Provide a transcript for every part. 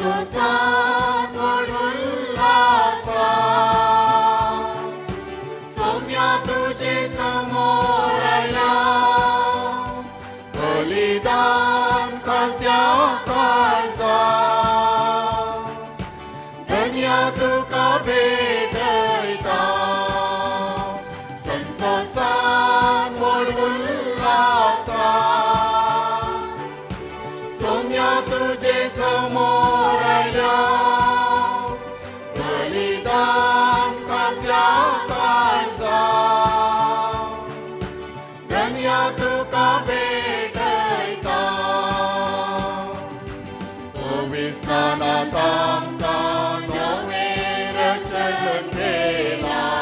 संतोषान व्हड उल्हासान सोम्या तुजे समोर आयला बलिदान खात्या काळजा धन्या तुका भेटयता संतोषान व्हड उल्हासान सोम्या तुजे समोर आयला बलिदान खात्या काळजा धन्या तुका भेटयता पविस्नानात आमकां नवें रचन केलां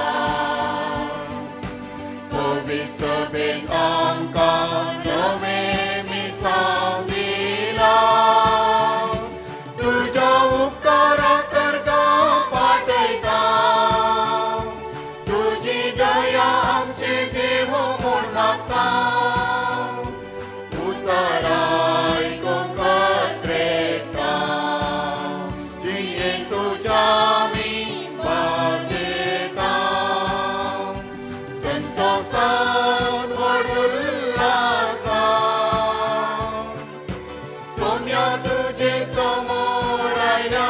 पवित्र सभेंत आमकां नवें मिसांव दिलां तुज्या उपकाराक कर्गां पाठयता तुजी दया आमचे देव म्हूण मागता उतरां आयकूंक कत्रेता जिणेंत तुज्या आमी भाग घेता संतोषान व्हड उल्हासान सोम्या तुजे समोर आयला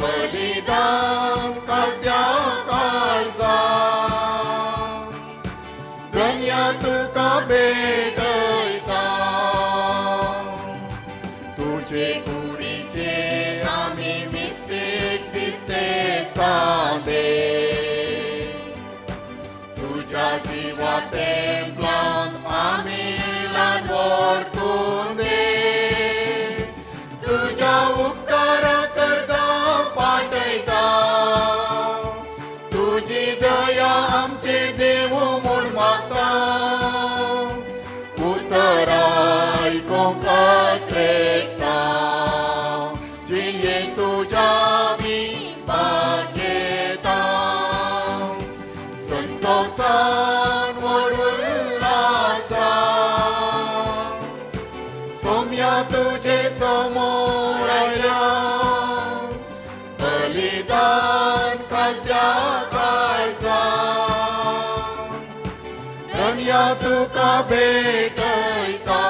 बलिदान खात्या काळजा धन्या तुका भेटयता तुजे कुडीचे आमी मिस्तीक दिसते सांदे तुज्या जिवा तेंपलांत आमी ल्हान व्हड दे तुज्या उपकाराक कर्गां पाठयता तुजी दया आमचे देव म्हूण मागता उतरां आयकूंक कत्रेता जिणेंत तुज्या आमी भाग घेता संतोषान व्हड उल्हासान सोम्या तुजे समोर आयला बलिदान खात्या काळजा धन्या तुका भेटयता.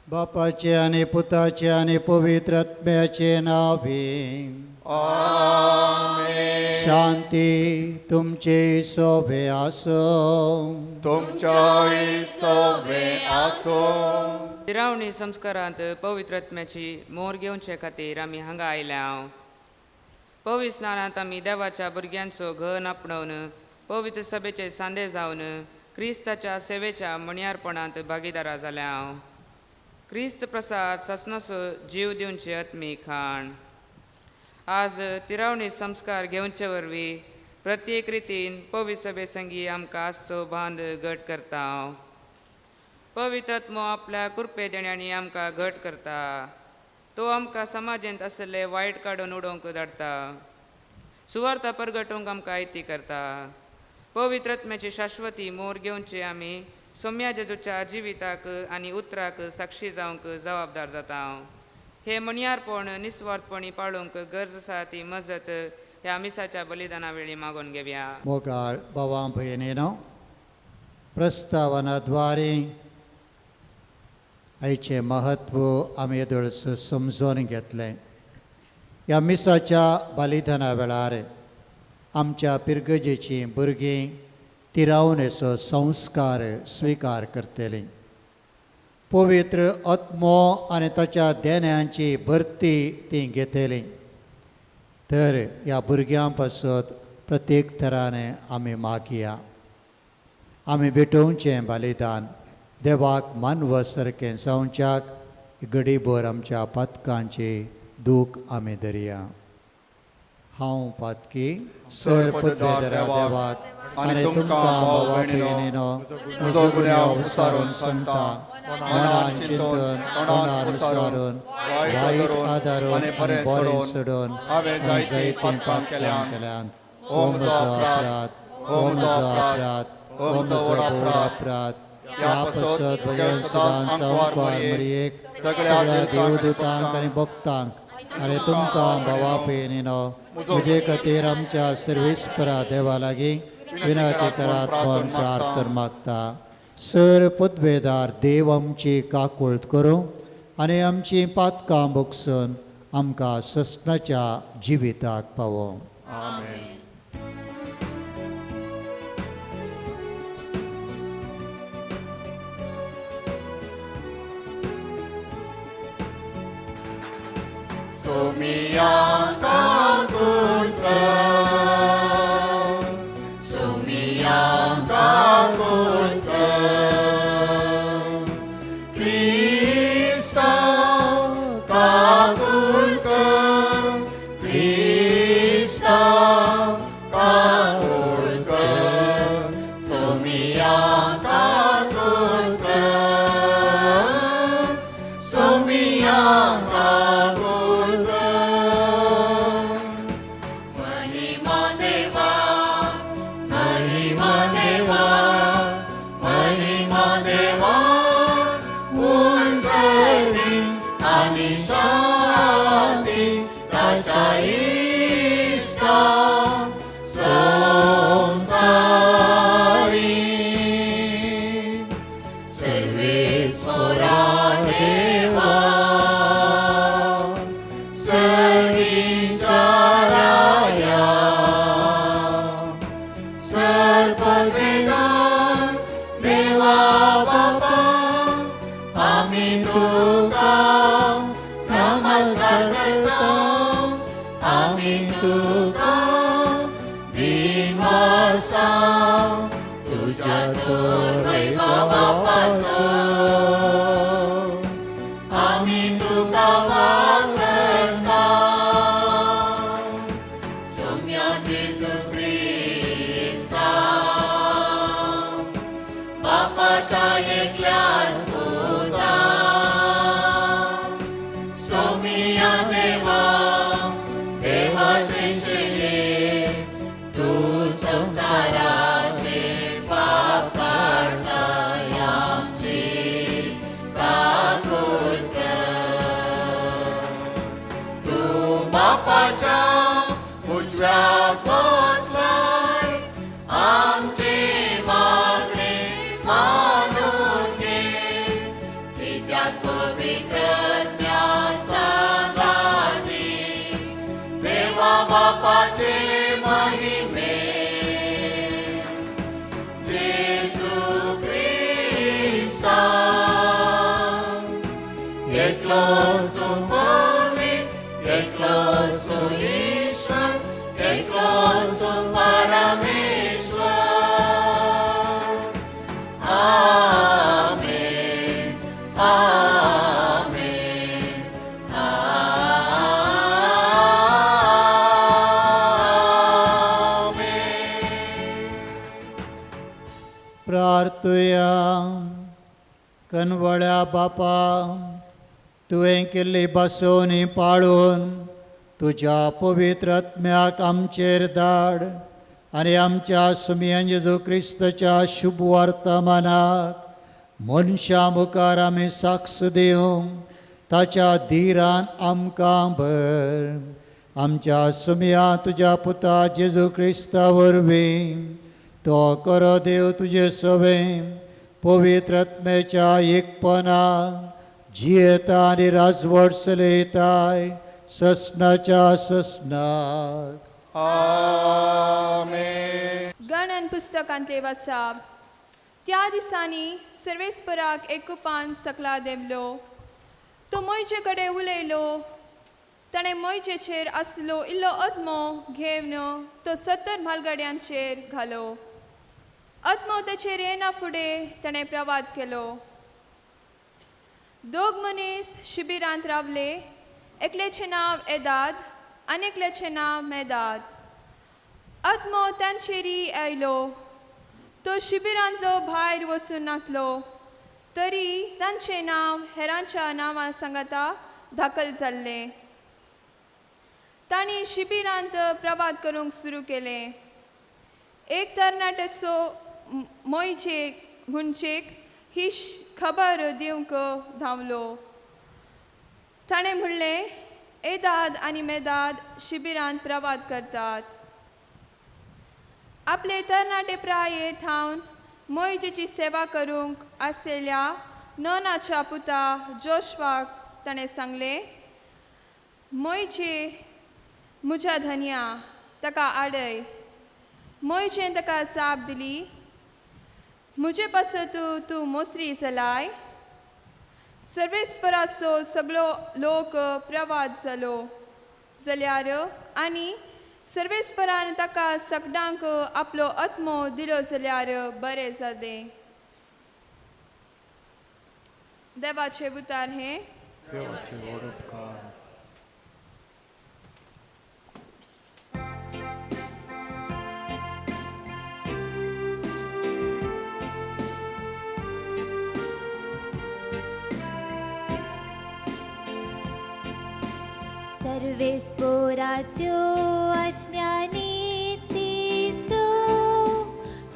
बापाचे आनी पुताचे आनी पवित्र आत्म्याचे नावे. आमेन. शांती तुमचे सोबे आसो. तुमच्याय सोबे आसो. तिरावणी संस्कारांत पवित्र आत्म्याची मोर घेवचे खातीर आमी हांगा आयल्या. पवित्र स्नानांत आमी देवाच्या भुरग्यांचो घन आपणावन पवित्र सभेचे सांदे जावन क्रिस्ताच्या सेवेच्या मणयारपणांत भागीदारा जाल्या. क्रिस्त प्रसाद ससनसो जीव दिवचे आत्मीक खाण. आज तिरावणी संस्कार घेवचे वरवीं प्रत्येक रितीन पवित्र सभे संगी आमकां आजचो बांद घट करता. पवित्र आत्मो आपल्या कृपे देण्यांनी आमकां घट करता. तो आमकां समाजेंत आशिल्ले वायट काडून उडोवंक धाडटा, सुवार्ता परगटोवंक आमकां आयती करता. पवित्र आत्म्याची शाश्वती मोर घेवचे आमी सोम्या जेजूच्या जिविताक आनी उतराक साक्षी जावंक जबाबदार जाता. हे मणयारपण निस्वार्थपणी पाळूंक गरज आसा ती मजत ह्या मिसाच्या बलिदाना वेळी मागून घेवया. मोगाळ भावां भयणीनो, प्रस्तावनाद्वारे आयचें महत्व आमी येदोळच समजून घेतलें. ह्या मिसाच्या बलिदाना वेळार आमच्या पिरगजेचीं भुरगीं तिरावणेचो संस्कार स्विकार करतलीं. पवित्र आत्मो आनी ताच्या देण्यांची भरती तीं घेतलीं. तर ह्या भुरग्यां पासत प्रत्येक तराने आमी मागया. आमी भेटोवचें बलिदान देवाक मानव सारकें जावच्याक घडीभर आमच्या पातकांची दूख आमी धरया. हांव पातकी सर पदवेधरा देवाक आनी तुमकां भावा भयणीनो म्हजो गुन्यांव विचारून सांगता. मनान चिंतून, तोंडान उच्चारून, वायट आदारून आनी बरें सोडून हांवें जायतीं पातकां केल्यांत. हो म्हजो अपराध, हो म्हजो अपराध, हो म्हजो व्हड अपराध. ह्या पासत म्हज्या सदांच आंकवार मरियेक, सगळ्या देवदूतांक आनी भक्तांक आनी तुमकां भावा भयणीनो म्हजे खातीर आमच्या सर्वेस्परा देवा लागीं विनंती करात म्हूण प्रार्थना मागता. सर पदवेदार देव आमची काकुळट करूं आनी आमची पातकां भोगसून आमकां ससनाच्या जिविताक पावोवं. आमेन. सोमिया काकुळट कर, सोमिया काकुळट कर, क्रिस्ता काकुळट कर, क्रिस्ता काकुळट कर, सोमिया काकुळट कर, सोमिया काकुळट कर. महिमा देवा, महिमा देवा, महिमा देवा, उंचली आनी शांती ताच्या इश्टा संवसारी. सर्वेस्परा देवा, सर्वीच्या राया, सर्पदेदार देवा बापा, आमी तुका नमस्कार करता, आमी तुका दिनवासा, तुज्या तर वैभवापासून आमी तुका वाकडता. सोम्या जेजू क्रिस्ता, बापाच्या एकल्याच पुता, सोमिया देवा, देवाचे शेळये, तूं संवसाराचे पाप काडटाय, आमची काकुळट कर. तूं बापाच्या उजव्याक बसलाय, आमची मागणी मानून घे, कित्याक पवित्र आत्म्या सांगाती, देवा बापाचे महिमे, जेजू क्रिस्ता, एकलोच तूं पवित्र, एकलोच तूं ईश्वर, एकलोच तूं परमेश्वर. आमेन, आमेन, आमेन. प्रार्थुया. कनवळ्या बापा, तुवें केल्ली बसोवणी पाळून तुज्या पवित्र आत्म्याक आमचेर धाड आनी आमच्या सुमयान जेजू क्रिस्ताच्या शुभ वर्तमानाक मनशां मुखार आमी साक्ष दिवंक ताच्या धिरान आमकां भर. आमच्या सुमया तुज्या पुता जेजू क्रिस्ता वरवीं, तो करो देव तुजे सवें पवित्र आत्म्याच्या एकपणान जियेता आनी राजवट चलयताय ससनाच्या ससनाक. आमेन. गणन पुस्तकांतले वाचाप. त्या दिसांनी सर्वेस्पराक एक कुपान सकला देंवलो. तो मोयजे कडेन उलयलो. ताणें मोयजेचेर आसलो इल्लो अदमो घेवन तो 70 म्हालगड्यांचेर घालो. आत्मो ताचेर येना फुडें ताणें प्रवाद केलो. दोग मनीस शिबिरांत रावले. एकल्याचें नांव एदाद आनी एकल्याचें नांव मेदाद. आत्मो तांचेरय आयलो. तो शिबिरांतलो भायर वचून नातलो तरी तांचें नांव हेरांच्या नांवां सांगाता दाखल जाल्लें. तांणी शिबिरांत प्रवाद करूंक सुरू केलें. एक तरणाट्याचो मोयजेक म्हणचेक ही खबर दिवंक धांवलो. ताणें म्हणलें, एदाद आनी मेदाद शिबिरांत प्रवाद करतात. आपले तरणाटे प्राये थावन मोयजेची सेवा करूंक आसलेल्या ननाच्या पुता जोशवाक ताणें सांगलें, मोयजे म्हज्या धनया ताका आडय. मोयजेन ताका जाप दिली, म्हजे पासत तूं मोसरी चलाय. सर्वेस्पराचो सगळो लोक प्रवाद जालो जाल्यार आनी सर्वेस्परान ताका सगळ्यांक आपलो आत्मो दिलो जाल्यार बरें जालें. देवाचें उतार हें. देवाचे व्हड उपकार. सर्वेस्पोराच्यो अज्ञानितीचो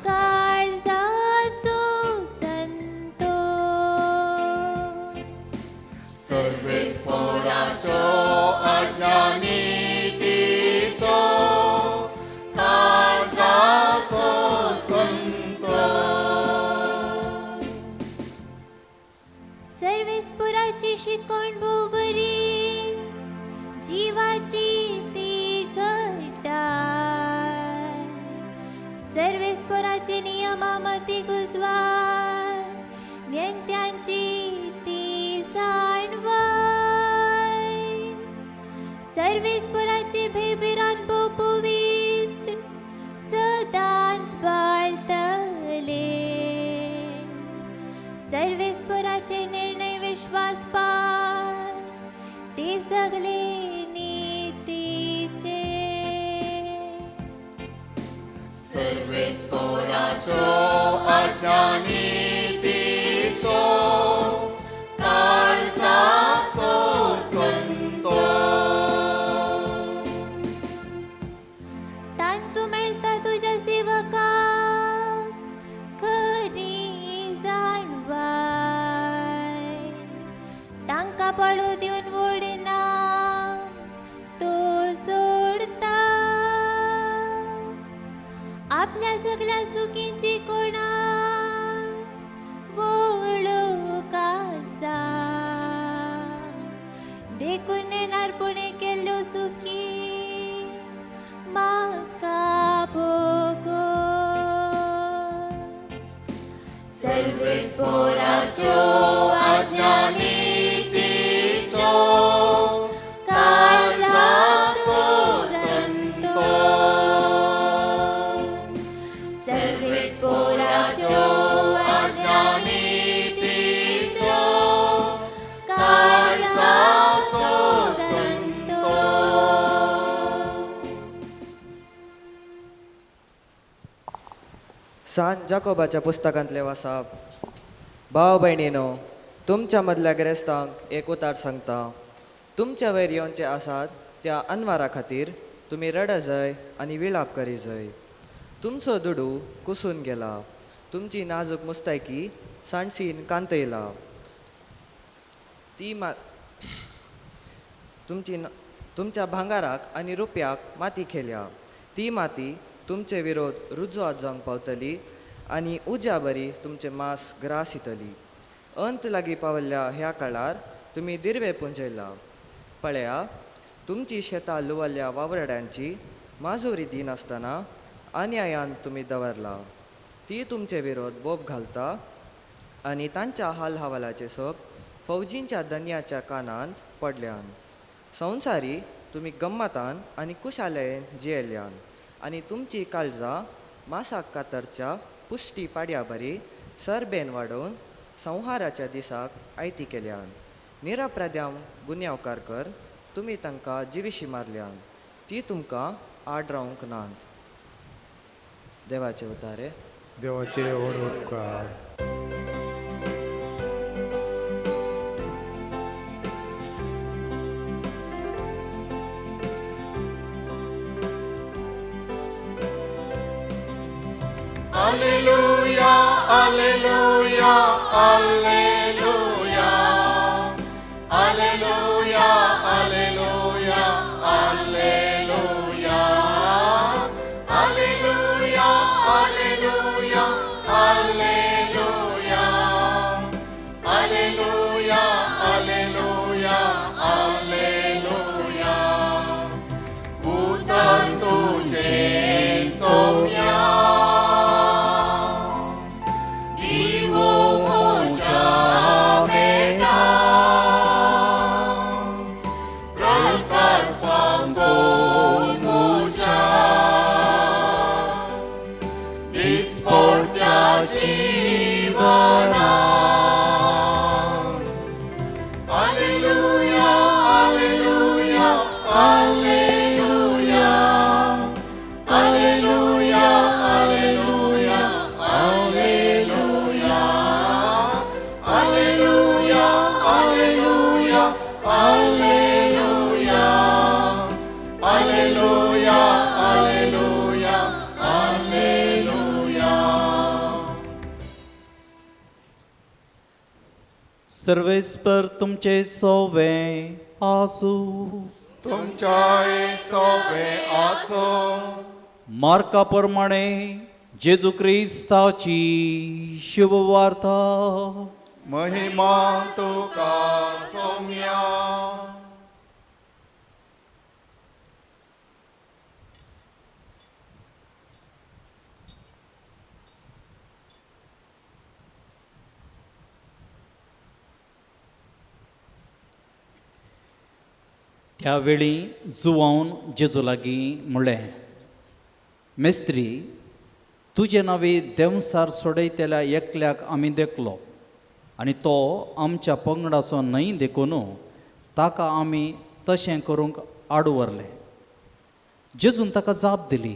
काळजाचो संतो. सर्वेस्पोराच्यो अज्ञानितीचो काळजाचो संतो. सर्वेस्पोराची शिकवण भोव बरी, जिवाची ती घटाय. सर्वेस्पोराचे नियमामती घुसवाळ, नेत्यांची ती जाणवाय. सर्वेस्पोराचे भेबिरान भोव पवित्र, सदांच बाळतले. सर्वेस्पोराचे निर्णय विश्वासपार, ते सगळे नीतीचे. सर्वेस्पोराच्यो अज्ञानितीचो काळजाचो संतो. तांतू मेळटा तुज्या सेवकाक खरी जाणवाय. तांकां पाळो दिवन वडना तो सोडता. आपल्या सगल्या सुखींची कोणा वळख आसा. देखून नेणारपणे केल्ल्यो सुखी म्हाका भोगो. सर्वेस्पोराच्यो अज्ञानितीचो काळजाचो संतो. सर्वेस्पोराच्यो अज्ञानितीचो काळजाचो संतो. सान जाकोबाच्या पुस्तकांतले वासाप. भाव भयणीनो, तुमच्या मदल्या गिरेस्तांक एक उतार सांगता. तुमच्या वयर येवचे आसात त्या अनवारा खातीर तुमी रडजय आनी विळाप करीजय. तुमचो दुडू कुसून गेला, तुमची नाजूक मुस्तायकी सांडसीन कांतयला. ती मा तुमची तुमच्या भांगाराक आनी रुपयाक माती खेल्या. ती माती तुमचे विरोध रुजवात जावंक पावतली आनी उज्या बरी तुमचे मांस ग्रास येतली. अंत लागीं पावल्ल्या ह्या काळार तुमी दिर्वे पुंजयला. पळया, तुमची शेतां लुवल्ल्या वावरड्यांची माजुरी दिनासतना अन्यायान तुमी दवरला. ती तुमचे विरोध बोब घालता आनी तांच्या हाल हवालाचे सोप फौजींच्या दन्याच्या कानांत पडल्यान. संवसारी तुमी गम्मतान आनी कुशालयेन जियेल्यान आनी तुमची काळजां मासाक कातरच्या पुश्टी पाड्या बरी सरबेन वाडोवन संहाराच्या दिसाक आयती केल्यान. निरपराध्यां गुन्यांवकार कर तुमी तांकां जिविशी मारल्यान. ती तुमकां आड रावंक नात. देवाचे उतारे. देवाचे व्हड उपकार. Alleluia, Alleluia. Alleluia, Alleluia, Alleluia, Alleluia, Alleluia, Alleluia, Alleluia, Alleluia, Alleluia, Alleluia. उतर तुझे सोम्या, दिवो म्हज्या मेटा, प्रकाश सांगोन म्हज्या, दिसपडत्या जिवना. Alleluia, Alleluia, Alleluia, Alleluia, Alleluia, Alleluia, Alleluia, Alleluia, Alleluia, Alleluia, Alleluia, Alleluia. सर्वेस्पर तुमचे सोवे आसू. तुमच्याय सोवे आसो. मार्का प्रमाणे जेजू क्रिस्ताची शुभवार्ता. महिमा तुका सोम्या. त्यावेळी जुवावन जेजू लागीं म्हणलें, मेस्त्री, तुजे नांवे देंवसार सोडयतल्या एकल्याक आमी देखलो आनी तो आमच्या पंगडाचो न्हय, देखून ताका आमी तशें करूंक आडवरले. जेजून ताका जाप दिली,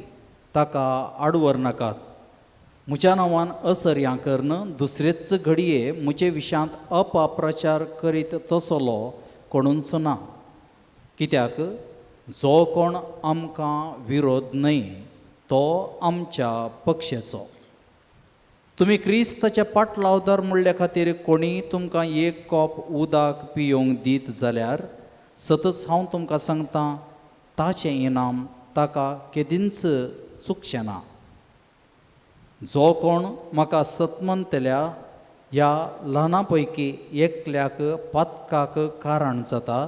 ताका आडवर नाकात. म्हज्या नांवान असर्यां करून दुसरेच घडये म्हजे विशयांत अपाप्रचार करीत तसलो कोणूच ना, कित्याक जो कोण आमकां विरोध न्हय तो आमच्या पक्षाचो. तुमी क्रिस्ताचे पाटलावदार म्हणल्या खातीर कोणीय तुमकां एक कॉप उदक पियोवंक दीत जाल्यार सतच हांव तुमकां सांगतां, ताचें इनाम ताका केदींच चुकचें ना. जो कोण म्हाका सतमनतल्या ह्या ल्हाना पैकी एकल्याक पातकाक कारण जाता,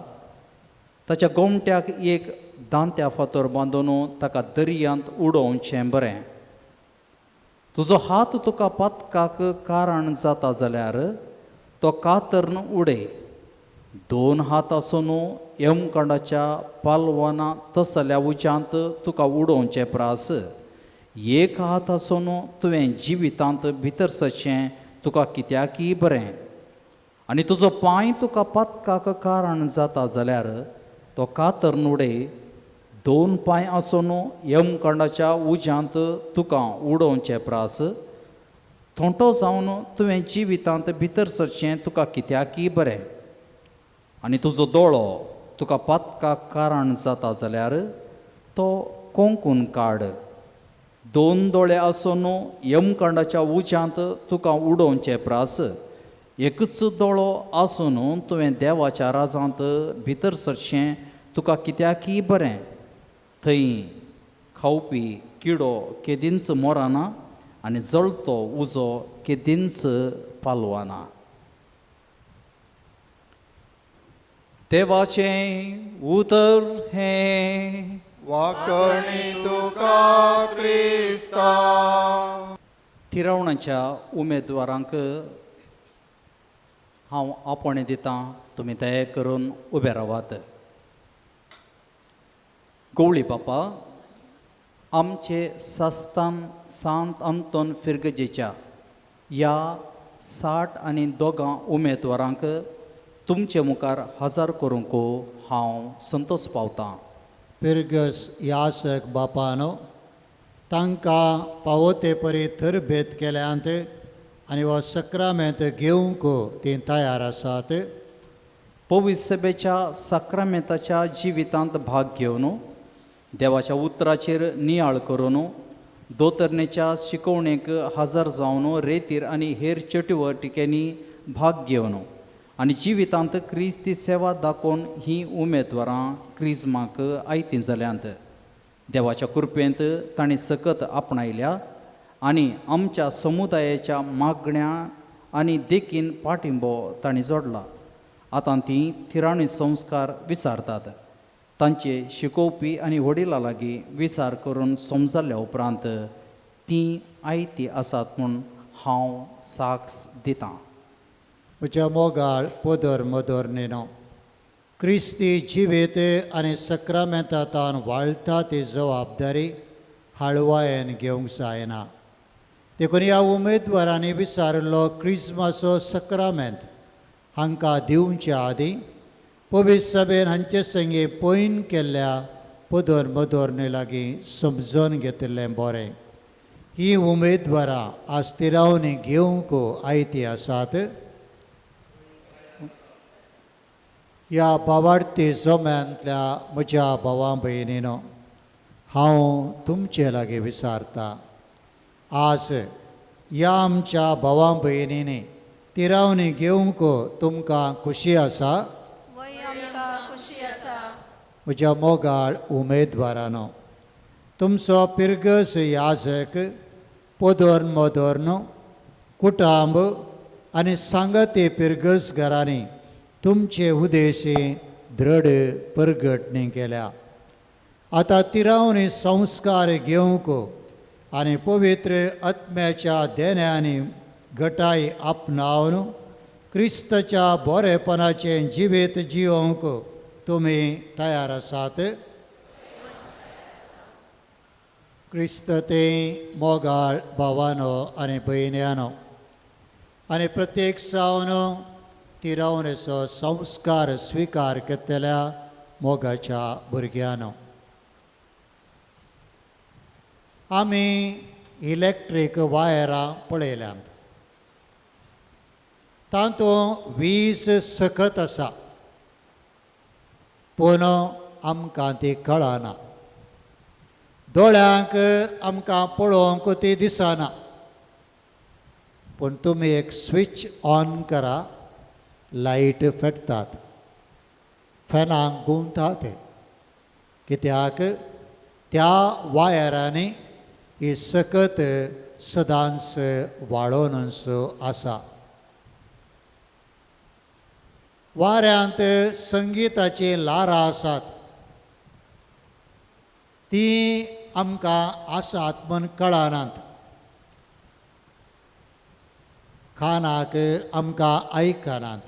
ताच्या गोमट्याक एक दांत्या फातर बांदून ताका दर्यांत उडोवचें बरें. तुजो हात तुका पातकाक कारण जाता जाल्यार तो कातरून उडय. दोन हात आसून यमकंडाच्या पालवाना तसल्या उज्यांत तुका उडोवचें प्रास एक हात आसून तुवें जिवितांत भितर सरचें तुका कित्याकय बरें. आनी तुजो पांय तुका पातकाक कारण जाता जाल्यार तो कातरून उडय. दोन पांय आसून यमकंडाच्या उज्यांत तुका उडोवचें प्रास थोंटो जावन तुवें जिवितांत भितर सरचें तुका कित्याकय बरें. आनी तुजो दोळो तुका पातकाक कारण जाता जाल्यार तो कोंकून काड. दोन दोळे आसून यमकंडाच्या उज्यांत तुका उडोवचें प्रास एकूच दोळो आसून तुवें देवाच्या राजांत भितर सरचें तुका कित्याकय बरें. थंय खावपी किडो केदींच मोराना आनी जळतो उजो केदींच पालवाना. देवाचें उतर हें. वाकणी तुका क्रिस्ता. थिरावणाच्या उमेदवारांक हांव आपोवणें दितां, तुमी दया करून उबे रावात. गवळी बापा, आमचे सास्तान सांत अंतोन फिर्गजेच्या ह्या 62 उमेदवारांक तुमचे मुखार हजर करूंक हांव संतोश पावतां. पिर्गस यासक बापानो, तांकां फावो ते परी थरभेद केल्यांत आनी हो सक्रामेंत घेवंक तीं तयार आसात. पवित्र सभेच्या साक्रामेंताच्या जिवितांत भाग घेवन, देवाच्या उतराचेर नियाळ करून, दोतरणेच्या शिकवणेक हजर जावन रेतीर आनी हेर चटुवटिकेंनी भाग घेवन आनी जिवितांत क्रिस्ती सेवा दाखोवन हीं उमेदवारां क्रिज्माक आयतीं जाल्यांत. देवाच्या कृपेंत तांणी सकत आपणायल्या आनी आमच्या समुदायाच्या मागण्या आनी देखीन पाठिंबो तांणी जोडला. आतां तीं थिराणी संस्कार विचारतात. तांचे शिकोवपी आनी वडिलां लागीं विचार करून समजल्या उपरांत तीं आयती आसात म्हूण हांव साक्ष दितां. म्हज्या मोगाळ पोदर मदर न्हिनो, क्रिस्ती जिवीत आनी सक्रामेंतांत वाळटा ती जबाबदारी हाळवायेन घेवंक जायना. देखून ह्या उमेदवारांनी विचारिल्लो क्रिस्माचो सक्रामेंत हांकां दिवच्या आदीं पवित्र सभेन हांचे संगी पयन केल्ल्या पदर मदोरणे लागीं समजून घेतिल्लें बरें. ही उमेदवारां आज तिरावणी घेवंक आयती आसात. ह्या बावाडती जोम्यांतल्या म्हज्या भावा भयणीनो, हांव तुमचे लागीं विचारता, आज ह्या आमच्या भावा भयणींनी तिरावणी घेवंक तुमकां खोशी आसा? वय आमकां खोशी आसा. म्हज्या मोगाळ उमेदवारानो, तुमचो पिरगस याजक पोदोर्न मोदोर्न कुटांब आनी सांगाती पिरगस घरांनी तुमचे उदेशी दृढ परगटणी केल्या. आतां तिरावणी संस्कार घेवंक आनी पवित्र आत्म्याच्या देण्यांनी गटाय आपणावन क्रिस्ताच्या बरेपणाचें जिवीत जियोवंक तुमी तयार आसात? क्रिस्त ते मोगाळ भावानो आनी भयण्यानो आनी प्रत्येक सावन तिरावणेचो संस्कार स्विकार केतल्या मोगाच्या भुरग्यानो, आमी इलेक्ट्रीक वायरां पळयल्यांत, तातूंत वीज सकत आसा, पूण आमकां ती कळना, दोळ्यांक आमकां पळोवंक ती दिसना. पूण तुमी एक स्विच ऑन करा, लायट पेटतात, फॅनांक घुंवता ते, कित्याक त्या वायरांनी ही सकत सदांच वाळोवनच आसा. वाऱ्यांत संगिताचीं ल्हारां आसात, तीं आमकां आसात म्हूण कळनात, कानाक आमकां आयकनात.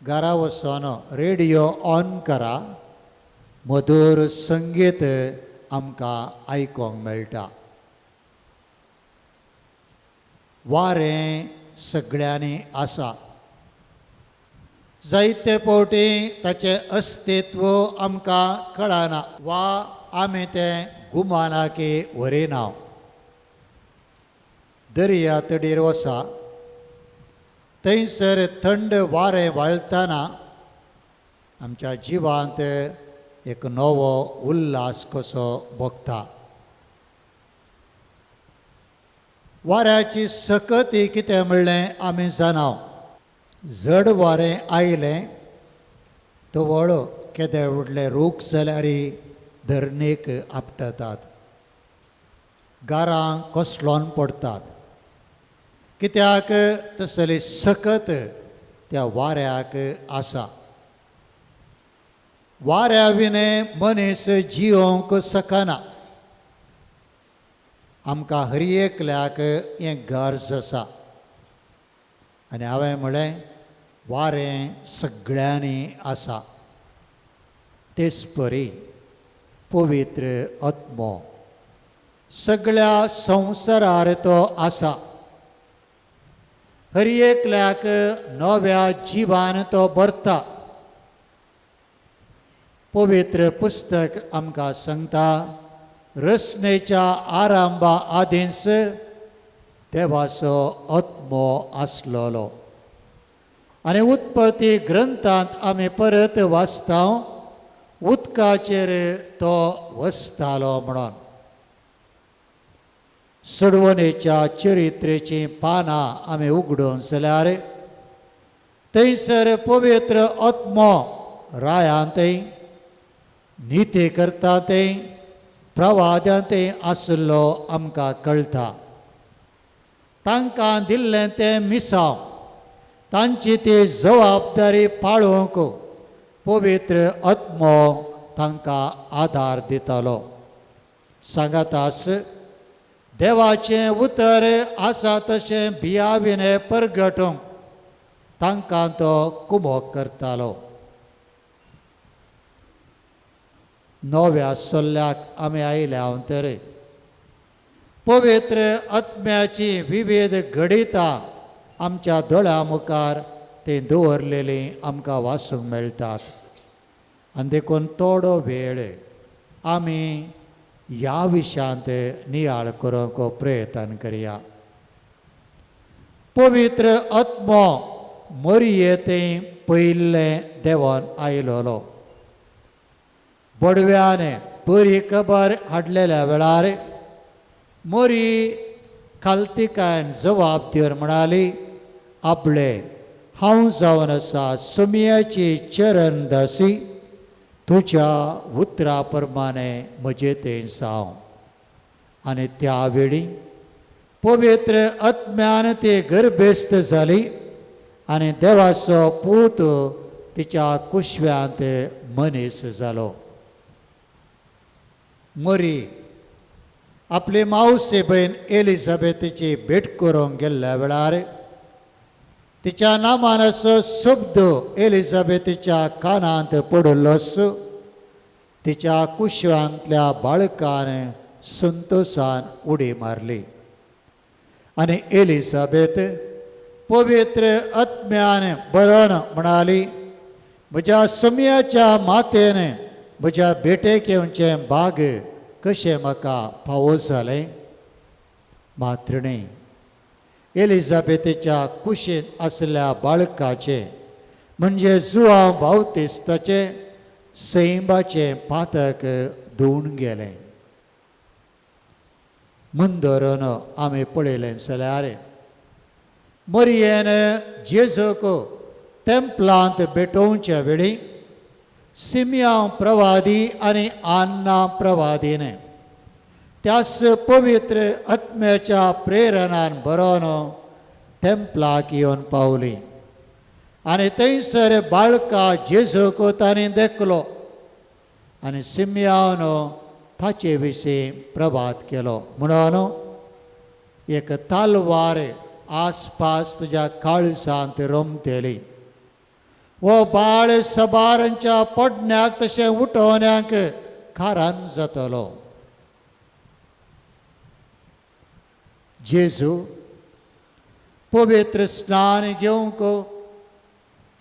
घरा वचून रेडियो ऑन करा, मधूर संगीत आमकां आयकूंक मेळटा. वारें सगळ्यांनी आसा, जायते फावटी ताचें अस्तित्व आमकां कळना वा आमी तें गुमानाकी व्हरिना. दर्या तडीर वसा, थंयसर थंड वारें व्हाळटना आमच्या जिवांत एक नवो उल्हास कसो भोगता. वाऱ्याची सकत ही कितें म्हणलें आमी जाणाव. जड वारें आयलें तवळ केदे व्हडले रूख जाल्यार धरणीक आपटतात, गारां कोसळोन पडटात, कित्याक तसली सकत त्या वाऱ्याक आसा. वाऱ्या विणें मनीस जियोवंक शकना. आमकां हर एकल्याक हें गरज आसा. आनी हांवें म्हळें वारें सगळ्यांनी आसा, तेच परी पवित्र आत्मो सगळ्या संवसारार तो आसा. हर एकल्याक नव्या जिवान तो भरता. पवित्र पुस्तक आमकां सांगता, रचनेच्या आरंभा आदींच देवाचो आत्मो आसलेलो. आनी उत्पत्ती ग्रंथांत आमी परत वाचता, उदकाचेर तो वसतालो म्हणून. सोडवणेच्या चरित्रेचीं पानां आमी उगडून जाल्यार थंयसर पवित्र आत्मो रायांतय निती करता ते प्रवाद्यांतय आशिल्लो आमकां कळटा. तांकां दिल्लें तें मिसांव, तांची ती जबाबदारी पाळोवंक पवित्र आत्मो तांकां आदार दितालो. सांगातास देवाचें उतर आसा तशें भियाविने परगटूंक तांकां तो कुमोक करतालो. नव्या सल्ल्याक आमी आयल्या तर पवित्र आत्म्याची विविध घडितां आमच्या दोळ्या मुखार ती दवरलेलीं आमकां वाचूंक मेळटात. आनी देखून थोडो वेळ आमी ह्या विशयांत नियाळ करूंक प्रयत्न करया. पवित्र आत्मो मरये थंय पयिल्लें देवान आयलोलो. बडव्यान बरी खबर हाडलेल्या वेळार मोरी खालतिकायन जबाब दिवन म्हणाली, आपले हांव जावन आसा सुमयाची चरण दासी, तुज्या उतरा प्रमाणे म्हजे तें जावं. आनी त्या वेळी पवित्र आत्म्यान ती गर्भेस्त जाली आनी देवाचो पूत तिच्या कुशव्यांत मनीस जालो. मरी आपली मावसे भयण एलिझाबेथीची भेट करूंक गेल्ल्या वेळार तिच्या नामान असो शब्द एलिझाबेथीच्या कानांत पडिल्लोच तिच्या कुशवांतल्या बाळकान संतोशान उडी मारली आनी एलिझाबेथ पवित्र आत्म्यान बरोवन म्हणाली, म्हज्या सुमयाच्या मातेन म्हज्या भेटेक येवचें बाग कशें म्हाका फावो जालें. मातृणी एलिझाबेथीच्या कुशींत आसल्या बाळकाचें म्हणजे जुआंव बावतिस्ताचें सैंबाचें पातक धुवून गेलें. मुंदरून आमी पळयलें जाल्यार मरियेन जेजूक तेंपलांत भेटोवच्या वेळी सिमयांव प्रवादी आनी आन्ना प्रवादीने त्याच पवित्र आत्म्याच्या प्रेरणान बरोवन तेंपलाक येवन पावली आनी थंयसर बाळका जेजूक तांणी देखलो आनी सिमयान ताचे विशीं प्रभात केलो. म्हणून एक तालवार आसपास तुज्या काळजांत रोमतेली, हो बाळ सबारांच्या पडण्याक तशें उठोवण्याक कारण जातलो. जेजू पवित्र स्नान घेवंक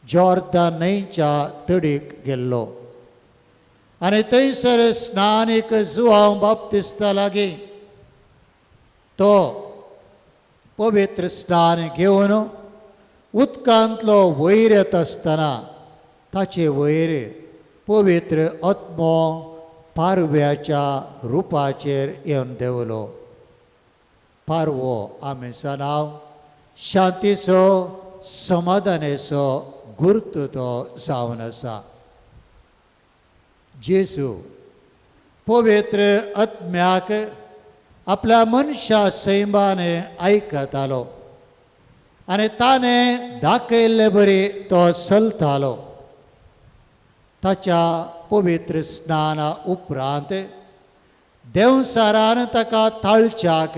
जॉर्दन न्हंयच्या तडीक गेल्लो आनी थंयसर स्नानीक जुआंव बाप्तिस्ता लागीं तो पवित्र स्नान घेवन उदकांतलो वयर येता आसतना ताचे वयर पवित्र आत्मो पारव्याच्या रुपाचेर येवन देंवलो. पारवो आमी जाणां शांतीचो समाधानेचो गुर्त तो जावन आसा. जेजू पवित्र आत्म्याक आपल्या मनशा सैमाने आयकतालो आनी ताणें दाखयल्ले बरी तो चलतालो. ताच्या पवित्र स्नाना उपरांत देंवसारान ताका ताळच्याक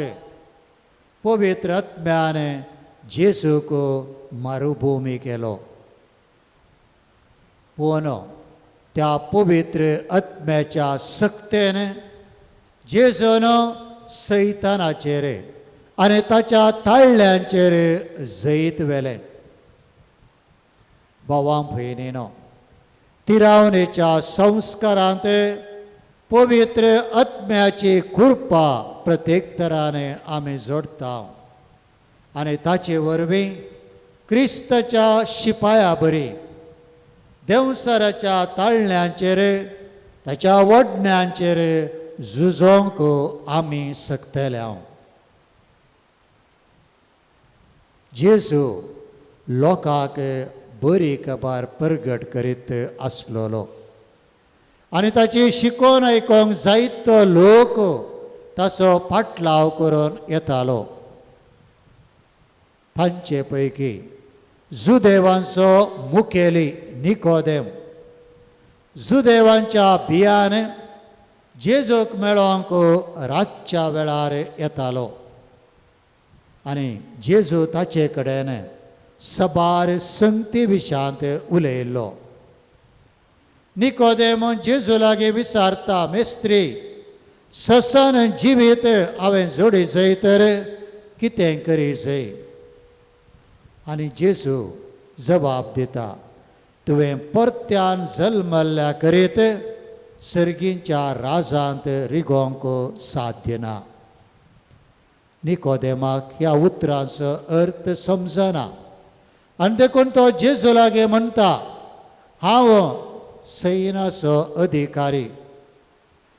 पवित्र आत्म्यान जेजूक मरुभुमी केलो. पूण त्या पवित्र आत्म्याच्या सक्तेन जेजून सैतानाचेर आनी ताच्या ताळ्यांचेर जैत व्हेलें. भावां भयणीनो, तिरावणेच्या संस्कारांत पवित्र आत्म्याची कृपा प्रत्येक तराने आमी जोडटा आनी ताचे वरवीं क्रिस्ताच्या शिपाया बरी देंवसाराच्या ताळण्यांचेर ताच्या वडण्यांचेर झुजोंक आमी शकतले. जेजू लोकांक बरी खबर परगट करीत आसलेलो आनी ताची शिकोवन आयकोंक जायतो लोक ताचो फाटलाव करून येतालो. तांचे पैकी जुदेवांचो मुखेली निकोदेम जुदेवांच्या भियान जेजूक मेळोंक रातच्या वेळार येतालो आनी जेजू ताचे कडेन सबार संगती विशांत उलयल्लो. निकोदेम जेजू लागीं विचारता, मेस्त्री, ससन जिवीत हांवें जोडी जाय तर कितें करी जाय? आनी जेजू जबाब दिता, तुवें परत्यान जल्मल्ल्या करीत सर्गींच्या राजांत रिगोवंक साध्य ना. निकोदेमाक ह्या उतरांचो अर्थ समजना आनी देखून तो जेजू लागीं म्हणटा, हांव सैनाचो अधिकारी,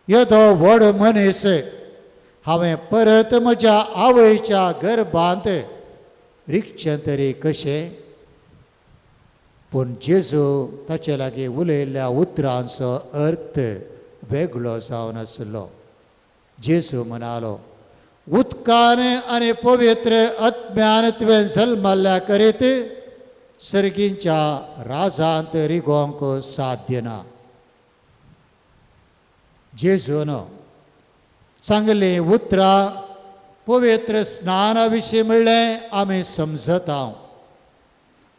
येदो व्हड मनीस, हांवें परत म्हज्या आवयच्या गर्भांत रिगचें तरी कशें? पूण जेजू ताचे लागीं उलयल्ल्या उतरांचो अर्थ वेगळो जावन आसलो. जेजू म्हणालो, उदकान आनी पवित्र आत्म्यान तुवें जल्मल्ल्या करीत सर्गींच्या राजांत रिगोवंक साध्य ना. जेजून सांगलीं उतरां पवित्र स्नाना विशीं म्हणलें आमी समजता.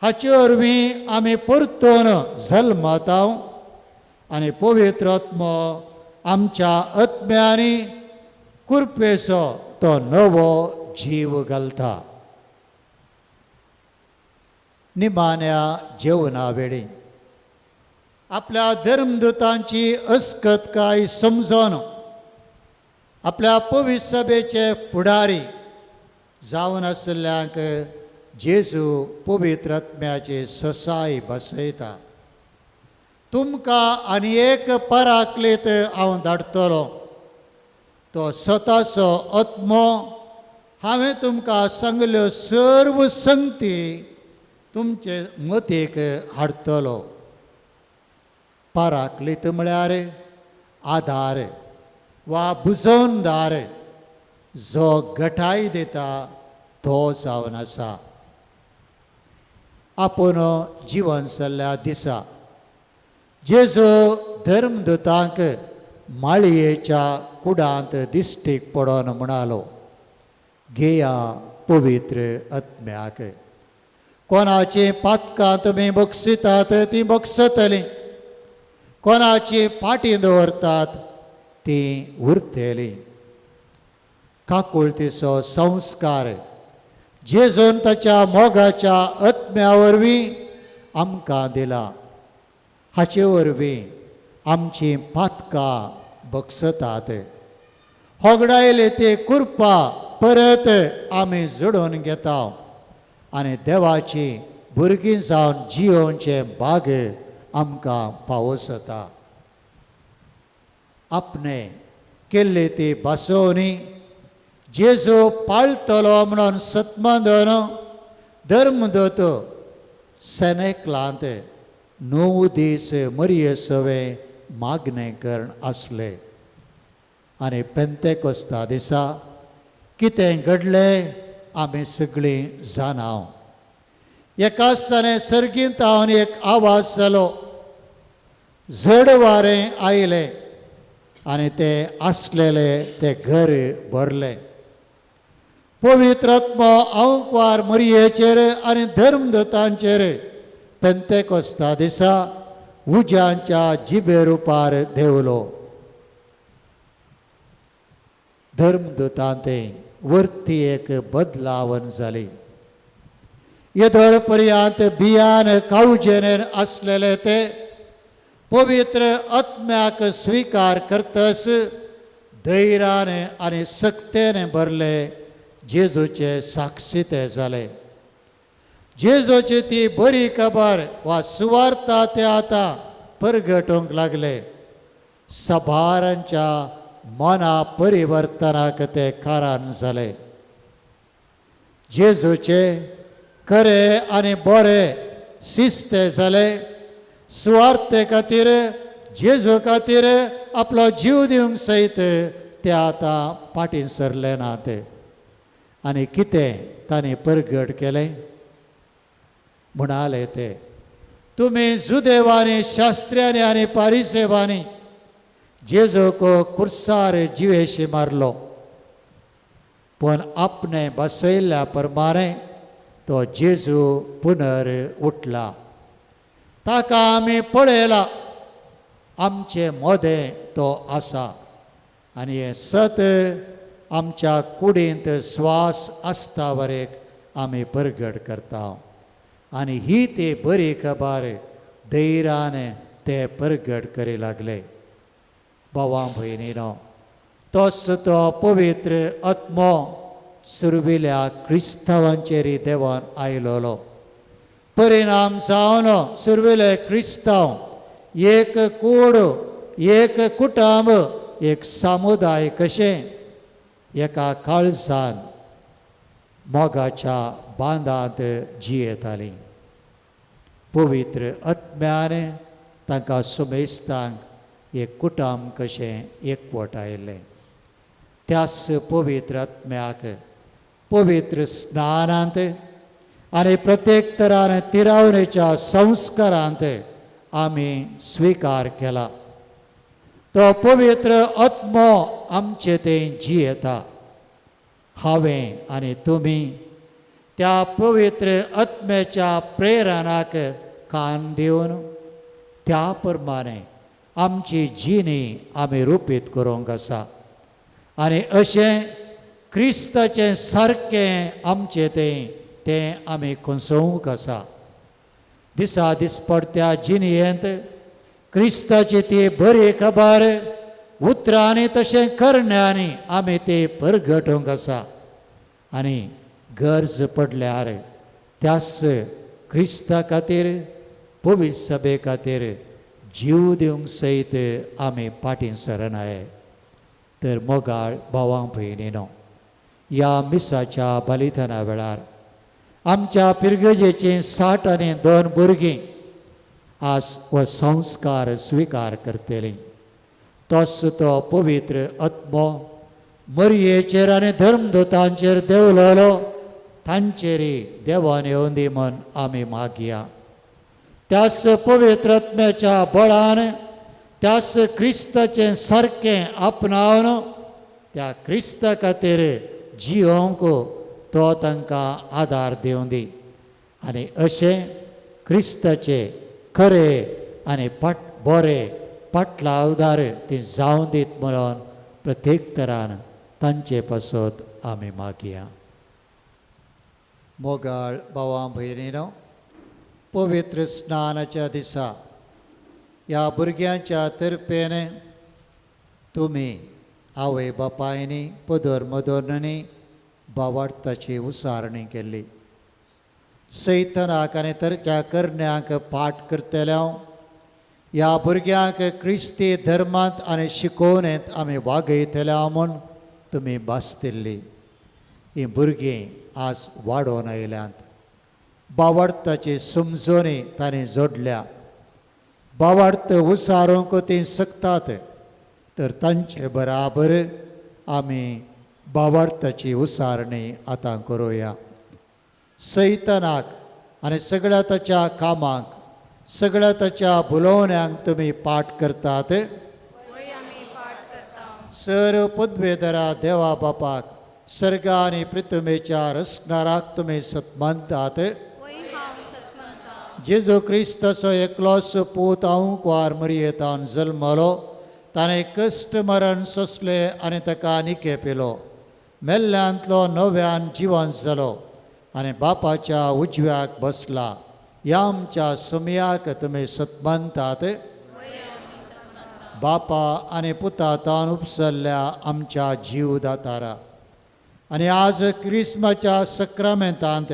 हाचे वरवीं आमी परतून जल्मता आनी पवित्र आत्मो आमच्या आत्म्यांनी कुरपेचो तो नवो जीव घालता. निमाण्या जेवणा वेळी आपल्या धर्मदूतांची अस्कतकाय समजून आपल्या पवित्र सभेचे फुडारी जावन आशिल्ल्यांक जेजू पवित्र आत्म्याची ससाय बसयता. तुमकां आनी एक पराक्लीत हांव धाडटलो, तो स्वताचो आत्मो हांवें तुमकां सांगल्यो सर्व संगती तुमचे मतीक हाडटलो. पराक्लीत म्हळ्यार आदार वा बुजवणदार, जो गटाय दिता तो जावन आसा. आपूण जिवन सल्ल्या दिसा जेजू धर्मदूतांक माळयेच्या कुडांत दिश्टीक पडोन म्हणालो, घेया पवित्र आत्म्याक. कोणाची पातकां तुमी बक्षितात ती बक्षतलीं, कोणाची फाटीं दवरतात ती उरतली. काकुळतीचो संस्कार जेजून ताच्या मोगाच्या आत्म्या वरवीं आमकां दिला. हाचे वरवीं आमचीं पातकां बक्षतात. होगडायले ते कुरपा परत आमी जोडून घेता आनी देवाची भुरगीं जावन जियोवचें भाग आमकां पावोसता. आपणे केल्ली ती भासोवणी जेजू पाळटलो म्हणून सतमंदन धर्मदूत सेनेकलांत 9 दीस मरये सवें मागणें करण आसले. आनी पेंतेकोस्ता दिसा कितें घडलें आमी सगळीं जाणां. एका दिसांनी सर्गींत हांव एक आवाज जालो, जड वारें आयलें आनी तें आसलेलें तें घर भरलें. पवित्र आत्मो आंकवार मरयेचेर आनी धर्मदूतांचेर पेंतेकोस्ता दिसा उज्यांच्या जिबे रुपार देंवलो. धर्मदूतांते वरती एक बदलावण जाली. येदोळ पर्यंत बियान कावजेनेन आसलेले ते पवित्र आत्म्याक स्विकार करतस धैर्यान आनी सक्तेन भरले जेजूचे साक्षी ते जाले. जेजूची ती बरी खबर वा सुवार्ता ते आतां परगटूंक लागले. सभारांच्या मना परिवर्तनाक ते कारण जाले. जेजूचे खरें आनी बरें शिस्ते जाले. सुवार्थे खातीर, जेजू खातीर आपलो जीव दिवंक सयत ते आतां फाटीं सरले नात. आनी कितें तांणी परगट केलें? म्हणाले ते, तुमी जुदेवांनी, शास्त्र्यांनी आनी पारिसेवांनी जेजूक कुर्सार जिवेशी मारलो, पूण आपणे बसयल्ल्या प्रमाणे तो जेजू पुनर उठला. ताका आमी पळयला, आमचे मोदें तो आसा आनी हें सत आमच्या कुडींत स्वास आसता वरेक आमी परगट करता. आनी ही ती बरी खबर धैर्यान ते परगट करी लागले. भावां भयणीनो, तोच तो पवित्र आत्मो सुरविल्या क्रिस्तांवांचेर देवान आयलोलो. परिणाम जावन सुरविले क्रिस्तांव एक कूड, एक कुटुंब, एक समुदाय कशें एका काळजान मोगाच्या बांदांत जियेतालीं. पवित्र आत्म्यान तांकां सुमेस्तांक एक कुटुंब कशें एकवट आयलें. त्याच पवित्र आत्म्याक पवित्र स्नानांत आनी प्रत्येक तरान तिरावणेच्या संस्कारांत आमी स्विकार केला. तो पवित्र आत्मो आमचे ते जियेता. हांवें आनी तुमी त्या पवित्र आत्म्याच्या प्रेरणाक कान दिवन त्या प्रमाणे आमची जिणी आमी रुपीत करूंक आसा. आनी अशें क्रिस्ताचें सारकें आमचें तें तें आमी खोसोवंक आसा. दिसा दिसपडत्या जिणयेंत क्रिस्ताची ती बरी खबर उतरांनी तशें करण्यांनी आमी ती परगटूंक आसा. आनी गरज पडल्यार त्याच क्रिस्ता खातीर, पवित्र सभे खातीर जीव दिवंक सयत आमी फाटीं सरनाय. तर मोगाळ भावां भयणीनो, ह्या मिसाच्या बलिदाना वेळार आमच्या पिरगजेचीं 62 भुरगीं आज हो संस्कार स्विकार करतलीं. तोच तो पवित्र आत्मो मरयेचेर आनी धर्मदूतांचेर देंवलोलो तांचेरय देवान येवन दी म्हूण आमी मागया. त्याच पवित्र आत्म्याच्या बळान त्याच क्रिस्ताचें सारकें आपणावन त्या क्रिस्ता खातीर जियोवंक तो तांकां आदार दिवं दी. आनी अशें क्रिस्ताचे खरे आनी बरे पाटलावदार ती जावं दीत म्हणून प्रत्येक तरान तांचे पासत आमी मागया. मोगाळ भावां भयणीनो, पवित्र स्नानाच्या दिसा ह्या भुरग्यांच्या तर्फेन तुमी आवय बापायनी, पदर मदोरनी बावार्थाची उसारणी केल्ली. सैतनाक आनी तरच्या करण्यांक पाठ करतल्या ह्या भुरग्यांक क्रिस्ती धर्मांत आनी शिकोवणेंत आमी वागयतल्या म्हूण तुमी भासतिल्ली. हीं भुरगीं आज वाडोवन आयल्यांत. बावार्थाची समजणी तांणी जोडल्या. बावार्थ उसारूंक तीं शकतात, तर तांचे बराबर आमी बावार्थाची उसारणी आतां करुया. सैतनाक आनी सगळ्या ताच्या कामांक, सगळ्या ताच्या भुलोवण्यांक तुमी पाठ करतात. सर पदवेधरा देवा बापाक, सर्गा आनी पृथ्वीच्या रचणाराक तुमी सतमानतात. जेजू क्रिस्ताचो एकलोच पूत आंकवार मरयेतान जल्मलो. ताणें कश्ट मरण सोंसलें आनी ताका निके पिलो. मेल्ल्यांतलो नव्यान जिवन जालो आनी बापाच्या उजव्याक बसला. ह्या आमच्या सुमयाक तुमी सतमानतात. बापा आनी पुतातान उपसल्ल्या आमच्या जीवदातारा, आनी आज क्रिस्माच्या सक्रामेंतांत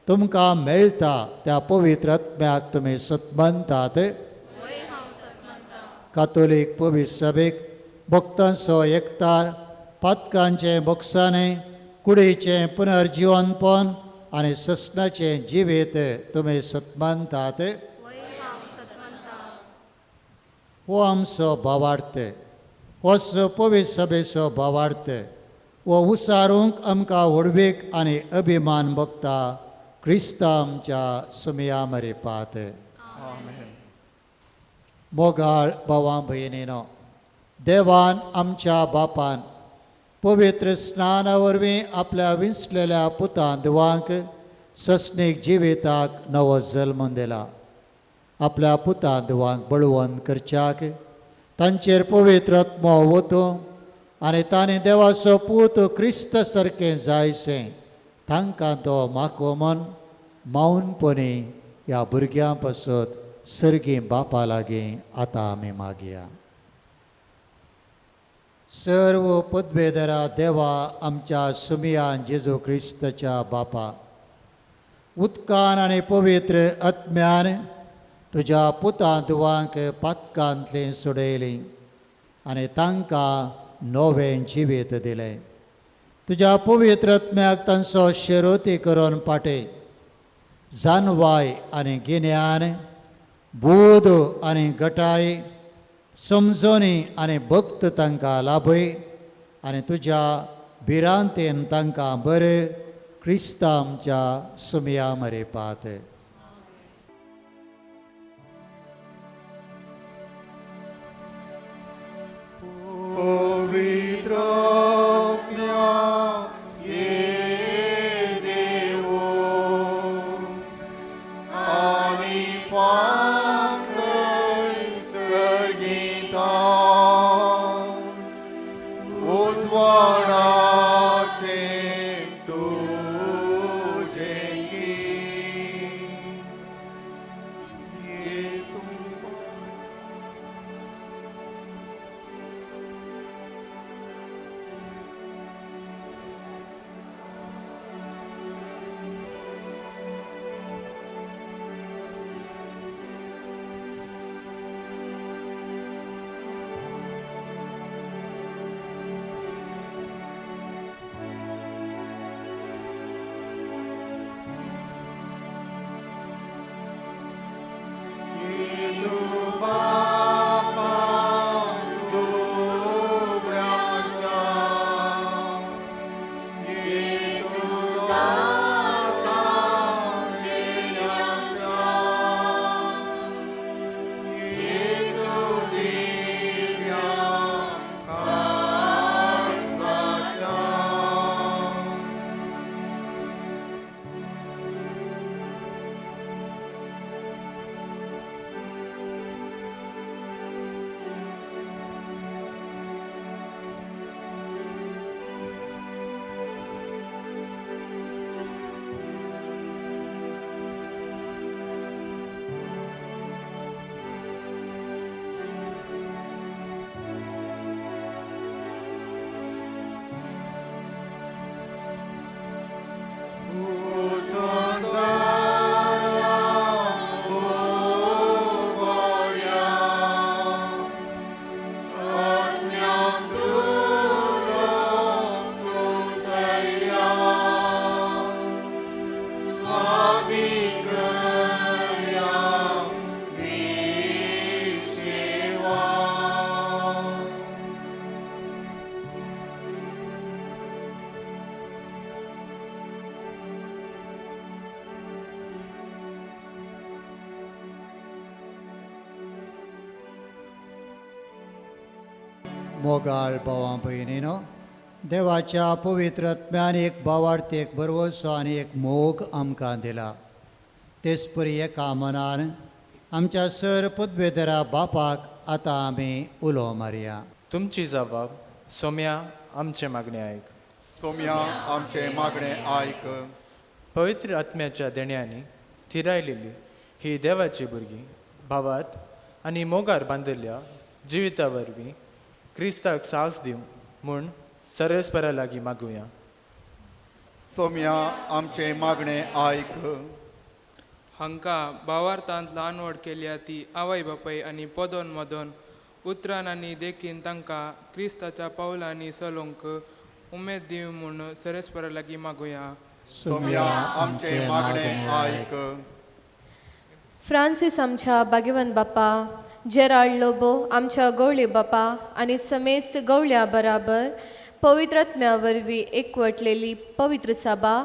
तुमकां मेळटा त्या पवित्र आत्म्याक तुमी सतमानतात. कातोलीक पवित्र सभेक भक्तांचो एकतार, पातकांचें बोगसाणें, कुडीचें पुनर्जिवनपण आनी ससनाचें जिवीत तुमी सतमानतात. हो आमचो भावार्थ, हो पवित्र सभेचो भावार्थ, हो उसारूंक आमकां व्हडवीक आनी अभिमान भोगता क्रिस्ता आमच्या सुमया मरेपात. मोगाळ भावां भयणीनो, देवान आमच्या बापान पवित्र स्नाना वरवीं आपल्या विंचलेल्या पुतान देवांक ससनीक जिविताक नवो जल्म दिला. आपल्या पुतान देवांक बळवंत करच्याक तांचेर पवित्र आत्मो वतूं आनी तांणी देवाचो पूत क्रिस्त सारकें जायसें तांकां तो माको मन मावनपणी ह्या भुरग्यां पासत सर्गी बापा लागीं आतां आमी मागया. सर्व पदवेधरा देवा आमच्या सुमियान जेजू क्रिस्ताच्या बापा, उदकान आनी पवित्र आत्म्यान तुज्या पुतां दुवांक पातकांतलीं सोडयलीं आनी तांकां नवें जिवीत दिलें. तुज्या पवित्र आत्म्याक तांचो शेरोती करून पाटे जानवाय आनी गिन्यान, बोध आनी गटाय, समजणी आनी भक्त तांकां लाभय आनी तुज्या भिरांतेन तांकां बरें क्रिस्ता आमच्या सुमया मरेपात. पवित्र आत्म्या ये देवो आनी फांकय सर्गीता उजवाडाचे तुझे की ये तुम. मोगाळ भावां भयणीनो, देवाच्या पवित्र आत्म्यान एक भावार्थ, एक भरवसो आनी एक मोग आमकां दिला. तेच परी एका मनान आमच्या सर पदवेधरा बापाक आतां आमी उलो मारया. तुमची जबाब सोम्या आमचें मागणें आयक. सोम्या आमचें मागणें आयक. पवित्र आत्म्याच्या देण्यांनी थिरायलेली ही देवाची भुरगीं भावात आनी मोगार बांदिल्ल्या जिविता वरवीं क्रिस्ताक साहस दिवं म्हूण सर्वेस्परा लागीं मागुया. सोम्या आमचें मागणें आयक. हांकां भावार्थांत ल्हान व्हड केल्या ती आवय बापाय आनी पदोन मदोन उतरान आनी देखीन तांकां क्रिस्ताच्या पावलांनी चलोवंक उमेद दिवं म्हूण सर्वेस्परा लागीं मागुया. सोम्या आमचें मागणें आयक. फ्रांसीस आमच्या भाग्यवंत बापा, जेराल्ड लोबो आमच्या गवळी बापा आनी समेस्त गवळ्या बराबर पवित्र आत्म्या वरवीं एकवटलेली पवित्र सभा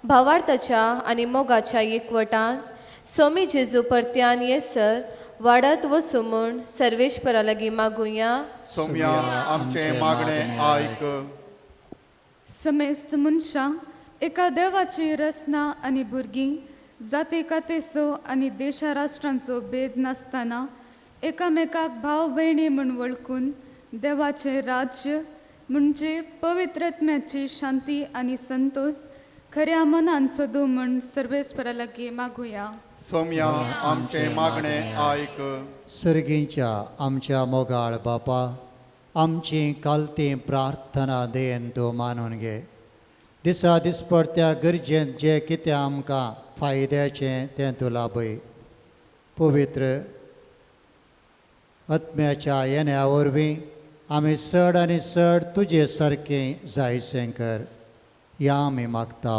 भावार्थाच्या आनी मोगाच्या एकवटान सोमी जेजू परत्यान येसर वाडत वचूं म्हूण सर्वेश्वरा लागीं मागुया. सोम्या आमचें मागणें आयक. समेस्त मनशां एका देवाची रचना आनी भुरगीं जाती कातेचो आनी देशा राष्ट्रांचो भेद नासतना एकामेकाक भाव भयणी म्हूण वळखून देवाचें राज्य म्हणजे पवित्र आत्म्याची शांती आनी संतोश खऱ्या मनान सोदू म्हूण सर्वेस्परा लागीं मागुया. सोम्या आमचें मागणें आयक. सर्गीच्या आमच्या मोगाळ बापा, आमची कालती प्रार्थना then तूं मानून घे. दिसा दिसपडत्या गरजेंत जें कितें आमकां फायद्याचें तें तूं लाभय. पवित्र आत्म्याच्या येण्या वरवीं आमी चड आनी चड तुजे सारकें जायसें कर. ह्या आमी मागता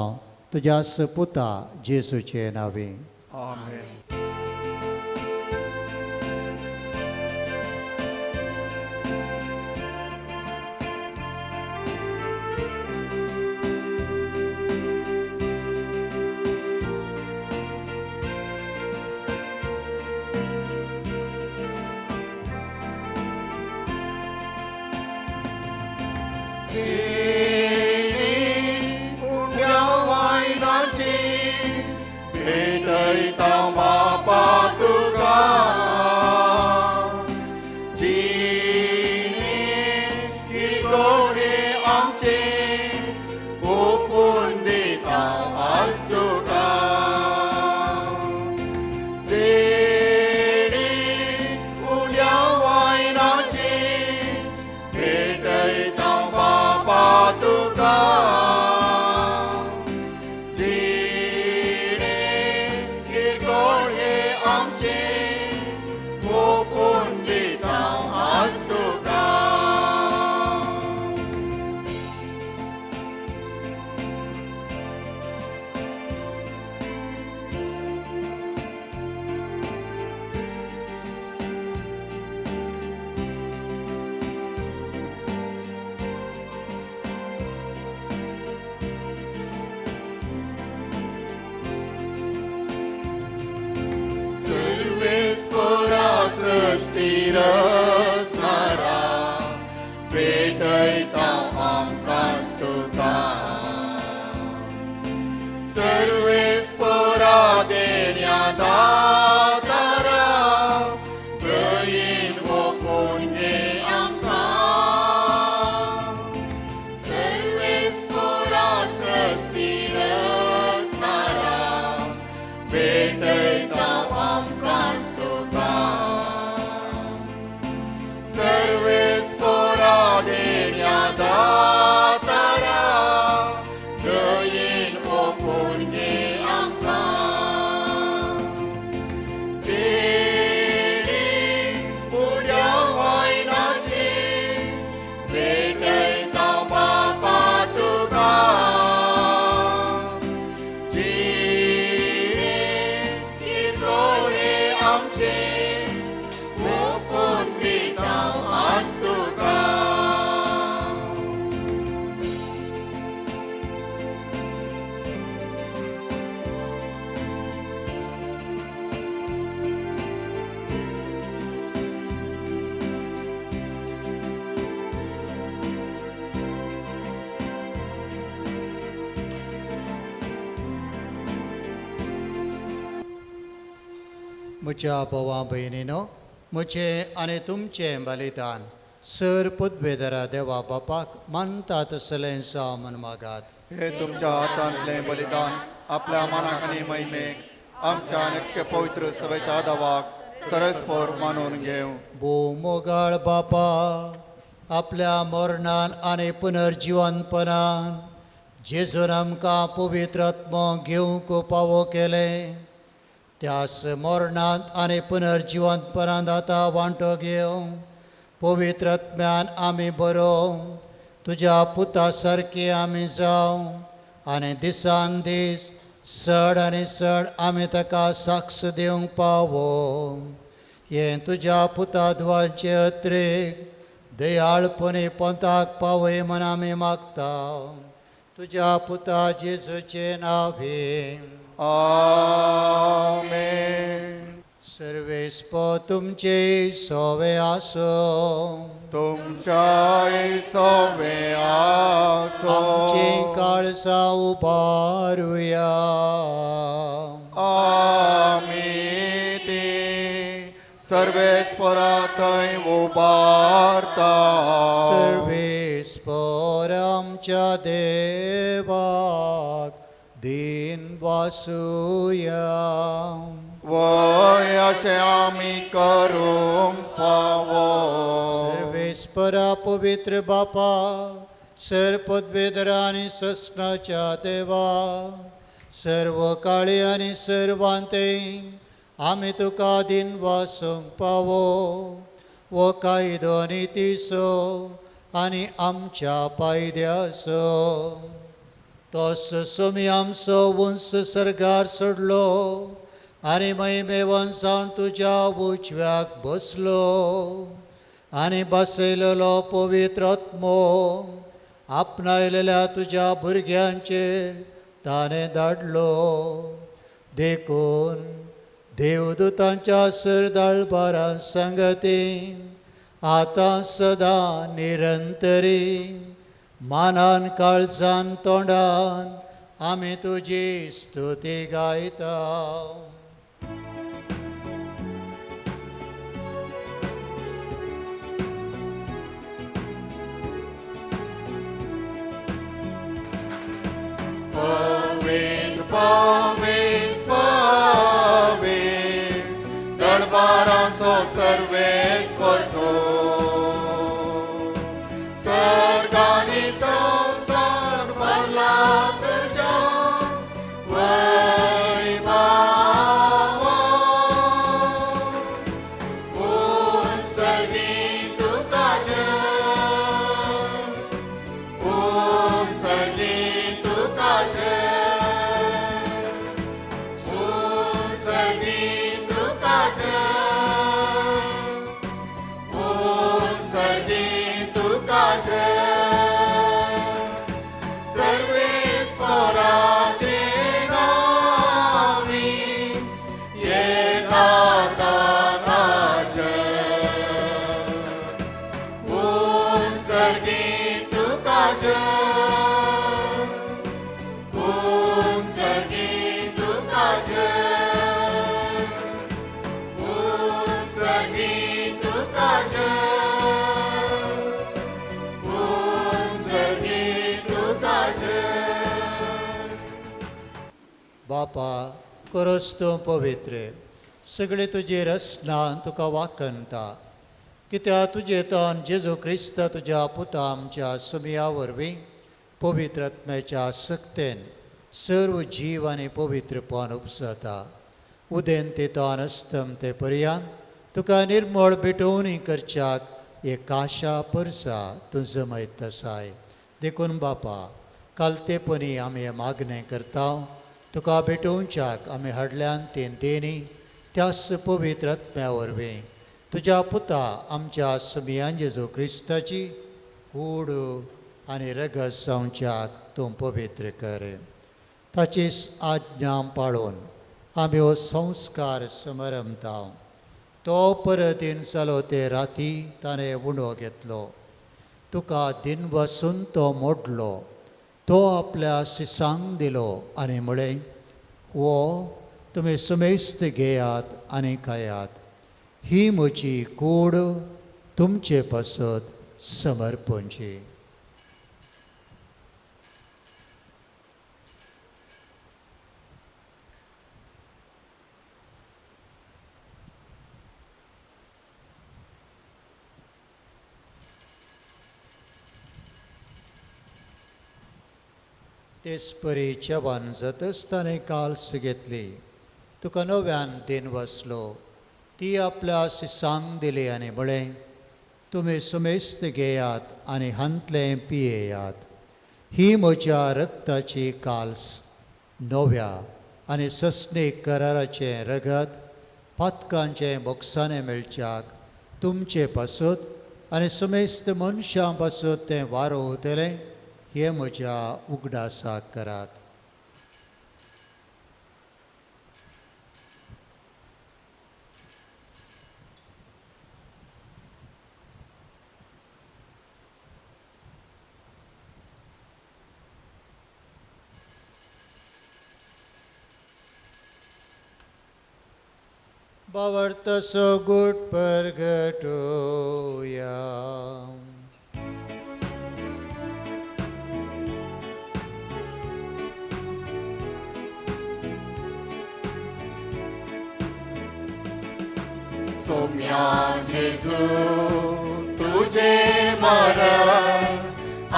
तुज्या सपुता जेजूचे नांवी. आमेन. म्हज्या भावा भयणीनो, म्हजें आनी तुमचें बलिदान सर पदवेदरा देवा बापाक मानता तसलें जावं म्हूण मागात. हे तुमच्या हातांतलें बलिदान आपल्या मानाक आनी महिमेक आमच्या आनी पवित्र सभेच्या दावाक सरस्पर मानून घेवं. भोव मोगाळ बापा, आपल्या मरणान आनी पुनर्जिवनपणान जेजून आमकां पवित्र आत्मो घेवंक पावो केलें, त्यास मरणांत आनी पुनर्जिवनपणांत आतां वांटो घेवं पवित्र आत्म्यान आमी बरो तुज्या पुता सारके आमी जावं. आनी दिसान दीस चड आनी चड आमी ताका साक्ष दिवंक पावो हें तुज्या पुताद्वाचे अत्रेक दयाळपणी पंथाक पावय म्हण आमी मागता तुज्या पुता जेजूचे नांवे. आमेन. सर्वेस्प तुमचे सोवे आसो. तुमच्याय सोवे आसो. आमची काळजां उबारुया. आमी ती सर्वेस्परा थंय उबारता. सर्वेस्पर आमच्या देवाक दीन वासुया. वय अशें आमी करूंक फावो. सर्वेस्परा पवित्र बापा सर पदवेधरा आनी ससनाच्या देवा सर्व काळी आनी सर्वांते आमी तुका दीन वासूंक पावो वो कायदो नितीचो आनी आमच्या पायद्याचो. तोस सोमी आमचो उंच सर्गार सोडलो आनी महिमेवन जावन तुज्या उजव्याक बसलो आनी बसयलेलो पवित्र आत्मो आपणायलेल्या तुज्या भुरग्यांचेर ताणें धाडलो. देखून देवदूतांच्या सरदाळबारां संगती आतां सदां निरंतरी मानान काळजान तोंडान आमी तुजी स्तुती गायता. पवित्र पवित्र पवित्र दरबारांचो सर्वेस्पर तूं. सर्ग आनी संवसार भरला तुज्या वैभवान. उत्सर्गी तुका जय, उत्सर्गी तुका जय, उत्सर्गी तुका जय, उत्सर्गी तुका जय. सर्वेस्पराचे नांवी येता ताका जय. उत्सर्गी तुका जय, उत्सर्गी तुका जय, उत्सर्गी तुका जय, उत्सर्गी तुका जय. बापा खरोच तूं पवित्र सगळे तुजी रचना तुका वाखणता कित्याक तुजे तन जेजू क्रिस्त तुज्या पुता आमच्या सुमया वरवीं पवित्र आत्म्याच्या सक्तेन सर्व जीव आनी पवित्रपण उपसता. उदेंत तन अस्तम ते पर्यंत तुका निर्मळ भेटवणी करच्याक एक आशा परसा तूं जमयत आसाय. देखून बापा कालतेपणी आमी हें मागणें करता तुका भेटोवच्याक आमी हाडल्यान तीन देणी त्याच पवित्र आत्म्या वरवीं तुज्या पुता आमच्या सुमयान जेजू क्रिस्ताची कूड आनी रगत जावच्याक तूं पवित्र कर. ताची आज्ञा पाळून आमी हो संस्कार समरमता. तो परत येवन जालो ते राती ताणें उणो घेतलो तुका दिन वसून तो मोडलो तो आपल्या शिसांक दिलो आनी म्हळें वो तुमी सुमेस्त घेयात आनी खायात ही म्हजी कूड तुमचे पासत समर्पणची. तेचपरी जेवण जातच ताणें काल्स घेतली तुका नव्यान दिन वसलो ती आपल्या शिसांक दिली आनी म्हळें तुमी सुमेस्त घेयात आनी हांतलें पियेयात. ही म्हज्या रक्ताची काल्स नव्या आनी सस्नीक कराराचें रगत पातकांचें बोगसाणें मेळच्याक तुमचे पासत आनी समेस्त मनशां पासत तें वारो वतलें हें म्हज्या उगडासाक करात. बावर्तसो गुट परगटोया. सोम्या जेजू तुझे मरण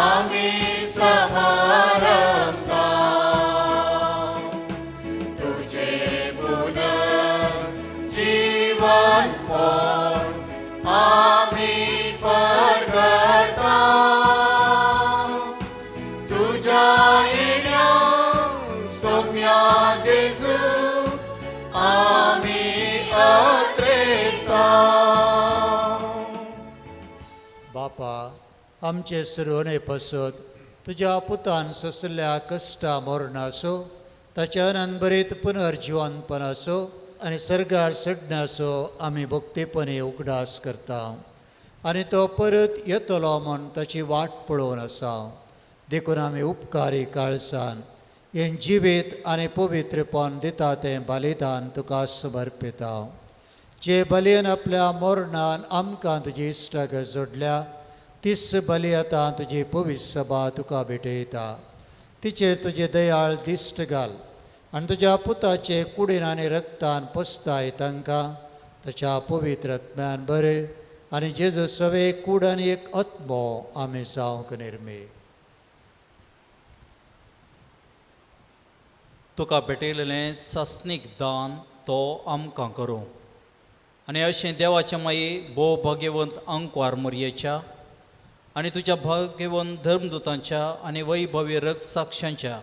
आमी समारंभा तुझे पुनर्जीवन पण आमी परगटा तुझ्या येण्या सोम्या जेजू आमी अत्रेता. बापा आमचे सुरवणे पासत तुज्या पुतान सोंसल्या कश्टा मरणाचो ताच्या अनंतभरीत पुनर्जिवनपणाचो आनी सर्गार सडण्याचो आमी भक्तीपणी उगडास करता आनी तो परत येतलो म्हूण ताची वाट पळोवन आसा. देखून आमी उपकारी काळसान हें जिवीत आनी पवित्रपण दिता तें बलिदान तुका समर्पिता. जे बलयेन आपल्या मरणान आमकां तुजी इश्टागत जोडल्या तीच बली आतां तुजी पवित्र सभा तुका भेटयता. तिचेर तुजे दयाळ दिश्ट घाल आनी तुज्या पुताचे कुडीन आनी रक्तान पसताय तांकां ताच्या पवित्र आत्म्यान बरें आनी जेजू सवे कूड आनी एक आत्मो आमी जावंक निर्मी. तुका भेटयलेलें सासणीक दान तो आमकां करूं आनी अशें देवाच्या माये भोव भाग्यवंत अंकवार मोरयेच्या आनी तुज्या भाग्यवंत धर्मदुतांच्या आनी वैभवी रक्त साक्षांच्या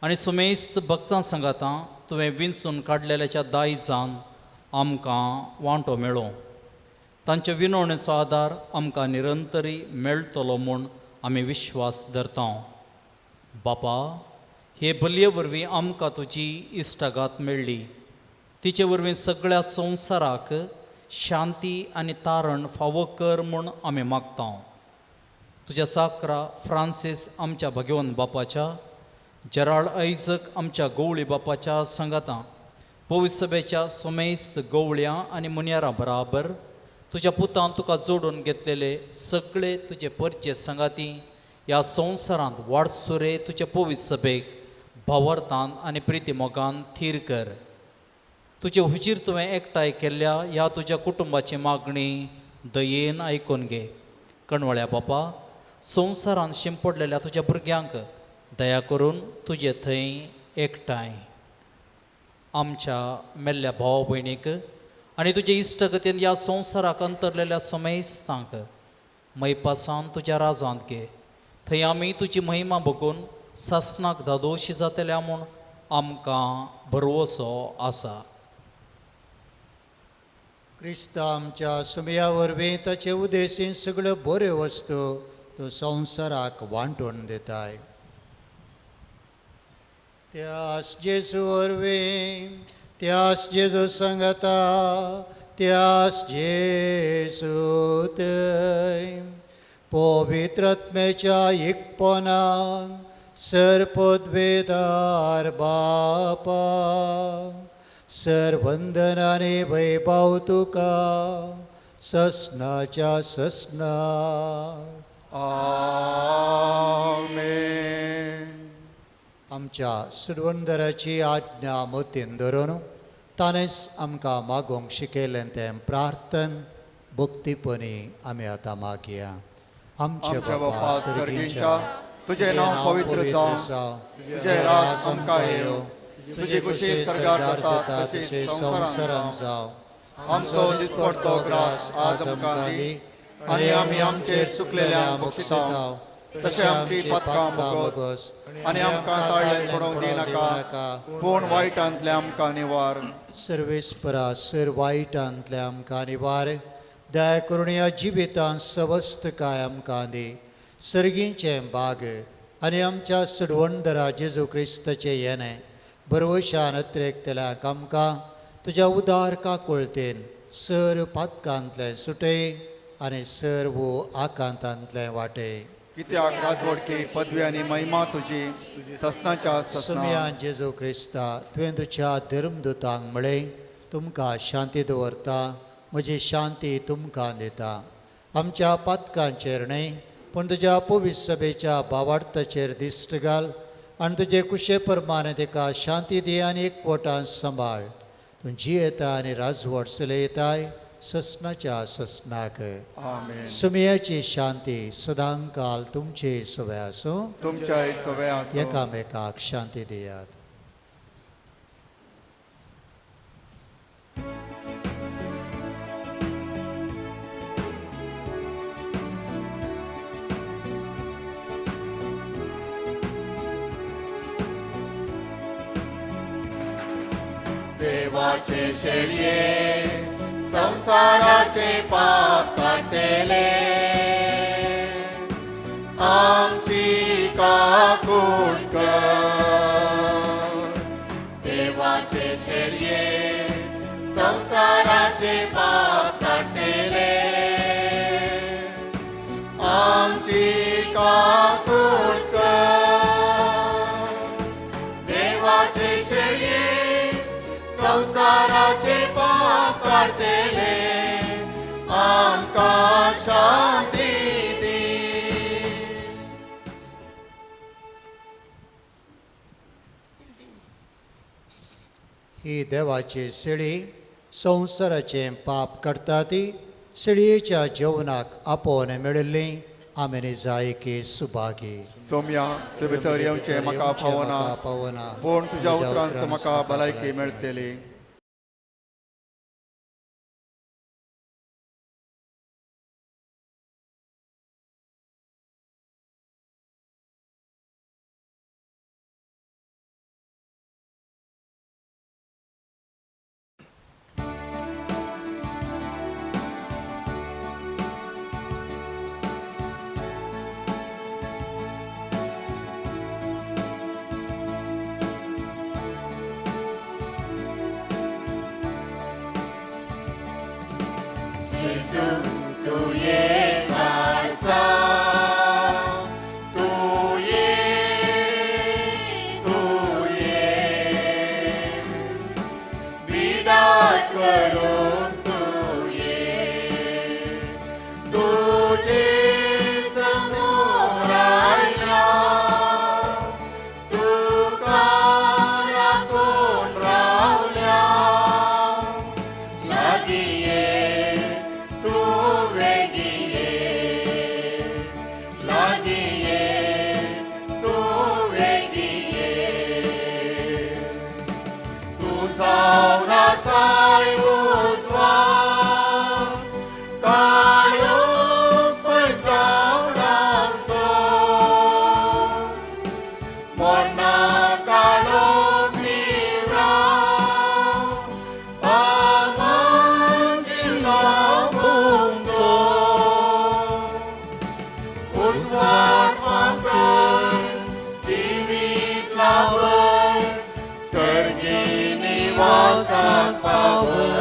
आनी सुमेस्त भक्तां सांगातां तुवें विंचून काडलेल्याच्या दायजान आमकां वांटो मेळो. तांच्या विनवणेचो आदार आमकां निरंतरी मेळटलो म्हूण आमी विश्वास धरता. बापा हे बलये वरवीं आमकां तुजी इश्टागात मेळ्ळी. तिचे वरवीं सगळ्या संवसाराक शांती आनी तारण फावो कर म्हूण आमी मागता. तुज्या साकरा फ्रांसीस आमच्या भगवंत बापाच्या, जेराल्ड आयजक आमच्या गवळी बापाच्या सांगातां पवित्र सभेच्या समेस्त गवळ्यां आनी मुनयारां बराबर तुज्या पुतान तुका जोडून घेतलेले सगळे तुजे परचे सांगाती ह्या संवसारांत वाडसुरे तुजे पवित्र सभेक भावार्थान आनी प्रिती मोगान थीर कर. तुजे हुजीर तुवें एकठांय केल्ल्या ह्या तुज्या कुटुंबाची मागणी दयेन आयकून घे. कणवळ्या बापा संवसारांत शिंपडलेल्या तुज्या भुरग्यांक दया करून तुजे थंय एकठांय आमच्या मेल्ल्या भाव भयणीक आनी तुजे इश्टगतीन ह्या संवसाराक अंतरलेल्या समेस्तांक मैपासान तुज्या राजांत घे. थंय आमी तुजी महिमा बघून सासणाक धादोशी जातल्या म्हूण आमकां भरवसो आसा. क्रिस्ता आमच्या सुमया वरवीं ताचे उदेशीन सगळ्यो बऱ्यो वस्तू तो संवसाराक वांटून दिताय. त्यास जेजू वरवीं, त्यास जेजू सांगता, त्यास जेजू थंय पवित्र आत्म्याच्या एकपणान सर्पद्वेदार बापा सर्वंदनाने वैभव तुका ससनाच्या ससना. आमेन. आमच्या सुरवंदराची आज्ञा मतीन धरून ताणेंच आमकां मागूंक शिकयलें तें प्रार्थन भक्तीपणी आमी आतां मागया. आमच्या बापा सर्गींच्या तुजें नांव पवित्र जावं, तुजें राज आमकां येवं, तुजी खुशी सर्गार जाता तशी संवसारांत जावं. आमचो दिसपडतो ग्रास आज आमकां दी आनी आमी आमचेर चुकलेल्यांक बक्षिता तशें आमची पातकां मोगोस आनी आमकां ताळ्यान पडोवंक दिनाका, पूण वायटांतलें आमकां निवार. सर्वेस्परा सर वायटांतलें आमकां निवार. दया करून ह्या जिवितांत सवस्तकाय आमकां दी. सर्गींचें बाग आनी आमच्या सडवणदरा जेजू क्रिस्ताचें येणें भरवशान अत्रेकतल्यांक आमकां तुज्या उदार काकुळतेन सर पातकांतलें सुटय आनी सर्व आकांतांतलें वाटय. कित्याक राजवडकी पदवी आनी महिमा तुजी ससनाच्या ससना. सुमयान जेजू क्रिस्ता, तुवें तुज्या धर्मदुतांक म्हळें, तुमकां शांती दवरता, म्हजी शांती तुमकां दिता. आमच्या पातकांचेर न्हय पूण तुज्या पवित्र सभेच्या भावार्थाचेर दिश्ट घाल आनी तुजे कुशे प्रमाणे तिका शांती दी आनी एकवटान सांबाळ. तूं जियेता आनी राजवट चलयताय ससनाच्या ससनाक. आमेन. सुमयाची शांती सदांकाल तुमचे सवय आसूं. तुमच्याय सवय आसूं. एकामेकाक शांती दियात. देवाचे शेळये संसाराचे पाप काडटले, आमची काकूट कर. देवाचे शेळये संसाराचे पाप काडटले, आमची काकूट कर. देवाचे शेळये संसाराचे पाप काडटले, आमकां शांती दी. ही देवाची शेळी संवसाराचें पाप काडटा ती शेळयेच्या जेवणाक आपोवन मेळिल्ली आमी जायकी सुभागी. सोम्या, तूं भितर येवचें म्हाका पावना, पूण तुज्या उतरांचो म्हाका भलायकी मेळटली. जिवीत लावय, सर्गी निवासाक पावय.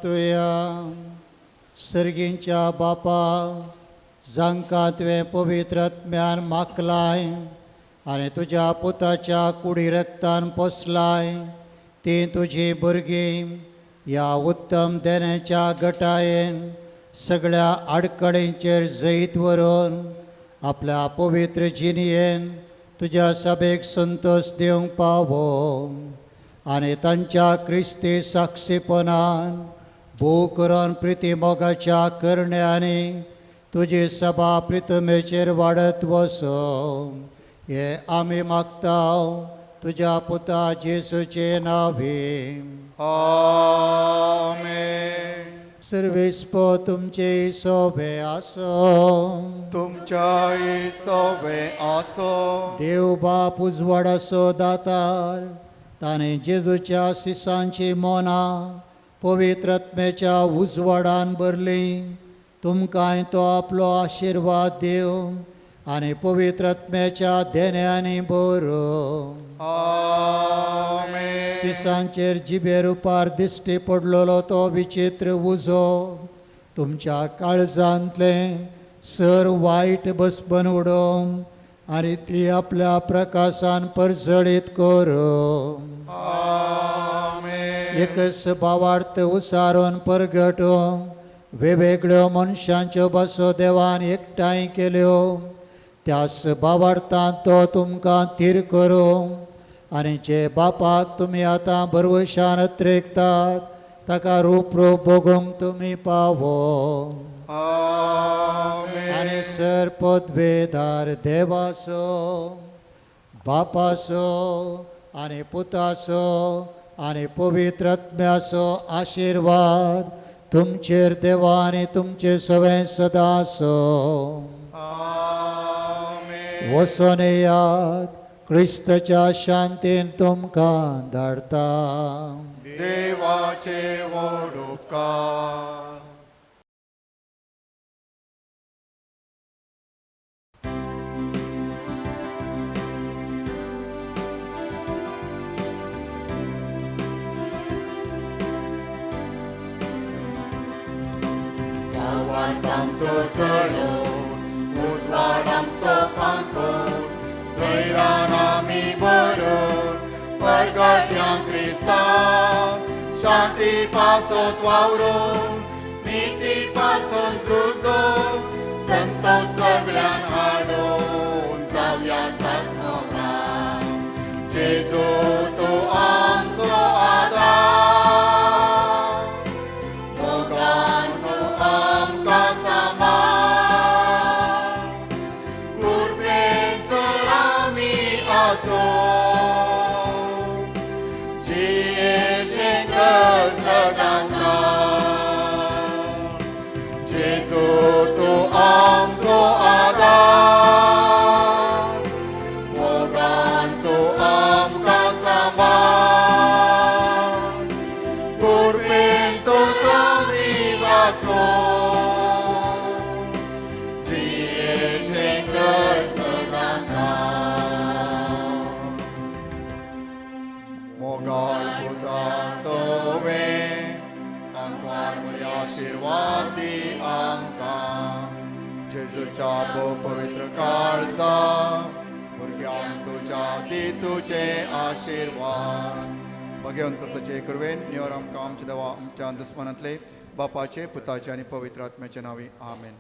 प्रार्थुया. सर्गींच्या बापा, जांकां तुवें पवित्र आत्म्यान माखलाय आनी तुज्या पुताच्या कुडी रक्तान पोसलाय, तीं तुजीं भुरगीं ह्या उत्तम देण्याच्या गटायेन सगळ्या आडखळींचेर जैत व्हरून आपल्या पवित्र जिणयेन तुज्या सभेक संतोश दिवंक पावो आनी तांच्या क्रिस्ती साक्षीपणान भोव करून प्रिती मोगाच्या करण्यांनी तुजी सभा प्रितमेचेर वाडत वसो, हे आमी मागता तुज्या पुता जेसूचे नांवे. आमेन. सर्वेस्पो तुमचे सोबे आसो. तुमच्याय सोबे आसो. देव बाप उजवाडाचो दातार, ताणें जेजूच्या सिसांची मोनां पवित्र आत्म्याच्या उजवाडान भरलीं. तुमकांय तो आपलो आशिर्वाद दिवं आनी पवित्र आत्म्याच्या देण्यांनी बरो. आमेन. सिसांचेर जिबे रुपार दिश्टी पडलेलो तो विचित्र उजो तुमच्या काळजांतलें सर वायट बसबन उडोवं आनी ती आपल्या प्रकाशान परजळीत करूं. आमेन. एकच भावार्थ उसारून परगटूं वेगवेगळ्यो मनशांच्यो भासो देवान एकठांय केल्यो, त्याच भावार्थान तो तुमकां थीर करूं आनी जे बापाक तुमी आतां भरवशान अत्रेकतात ताका रूप रूप भोगूंक तुमी पावो. आमेन. आनी सर पदवेदार देवाचो, बापाचो आनी पुताचो आनी पवित्र आत्म्याचो आशिर्वाद तुमचेर देवा आनी तुमचे सवें सदां आसो. आमेन. वचोन येयात, क्रिस्ताच्या शांतीन तुमकां धाडटा. देवाचे व्हड उपकार. भावार्थ आमचो चलो, उजवाड आमचो फांको, धैर्यान आमी बरोवन परगट्यां क्रिस्तांव, शांती पासत वावरून, निती पासत झुजून, संतोश सगळ्यांक हाडून जावया सासमोगान. जेजू तूं आमचो आदार, मोगान तूं आमकां सांबाळ, कृपेन सर आमी आसो, जियेशे कर सदां काळ. जेजू तूं आमचो आदार, मोगान तूं आमकां सांबाळ, कृपेन सर आमी आसो, जियेशे कर सदां काळ. मोगाळ पुता सोवे आंकवार म्हळ्या आशिर्वाद दी आमकां. जेजूच्या भोव पवित्र काळजा भुरग्यांक तुज्या दी तुजे आशिर्वाद. भगेवन क्रिस्ताचे कृपेन निवर आमकां आमच्या देवा आमच्या दुस्मनांतले बापाचे, पुताचे आनी पवित्र आत्म्याचे नांवी. आमेन.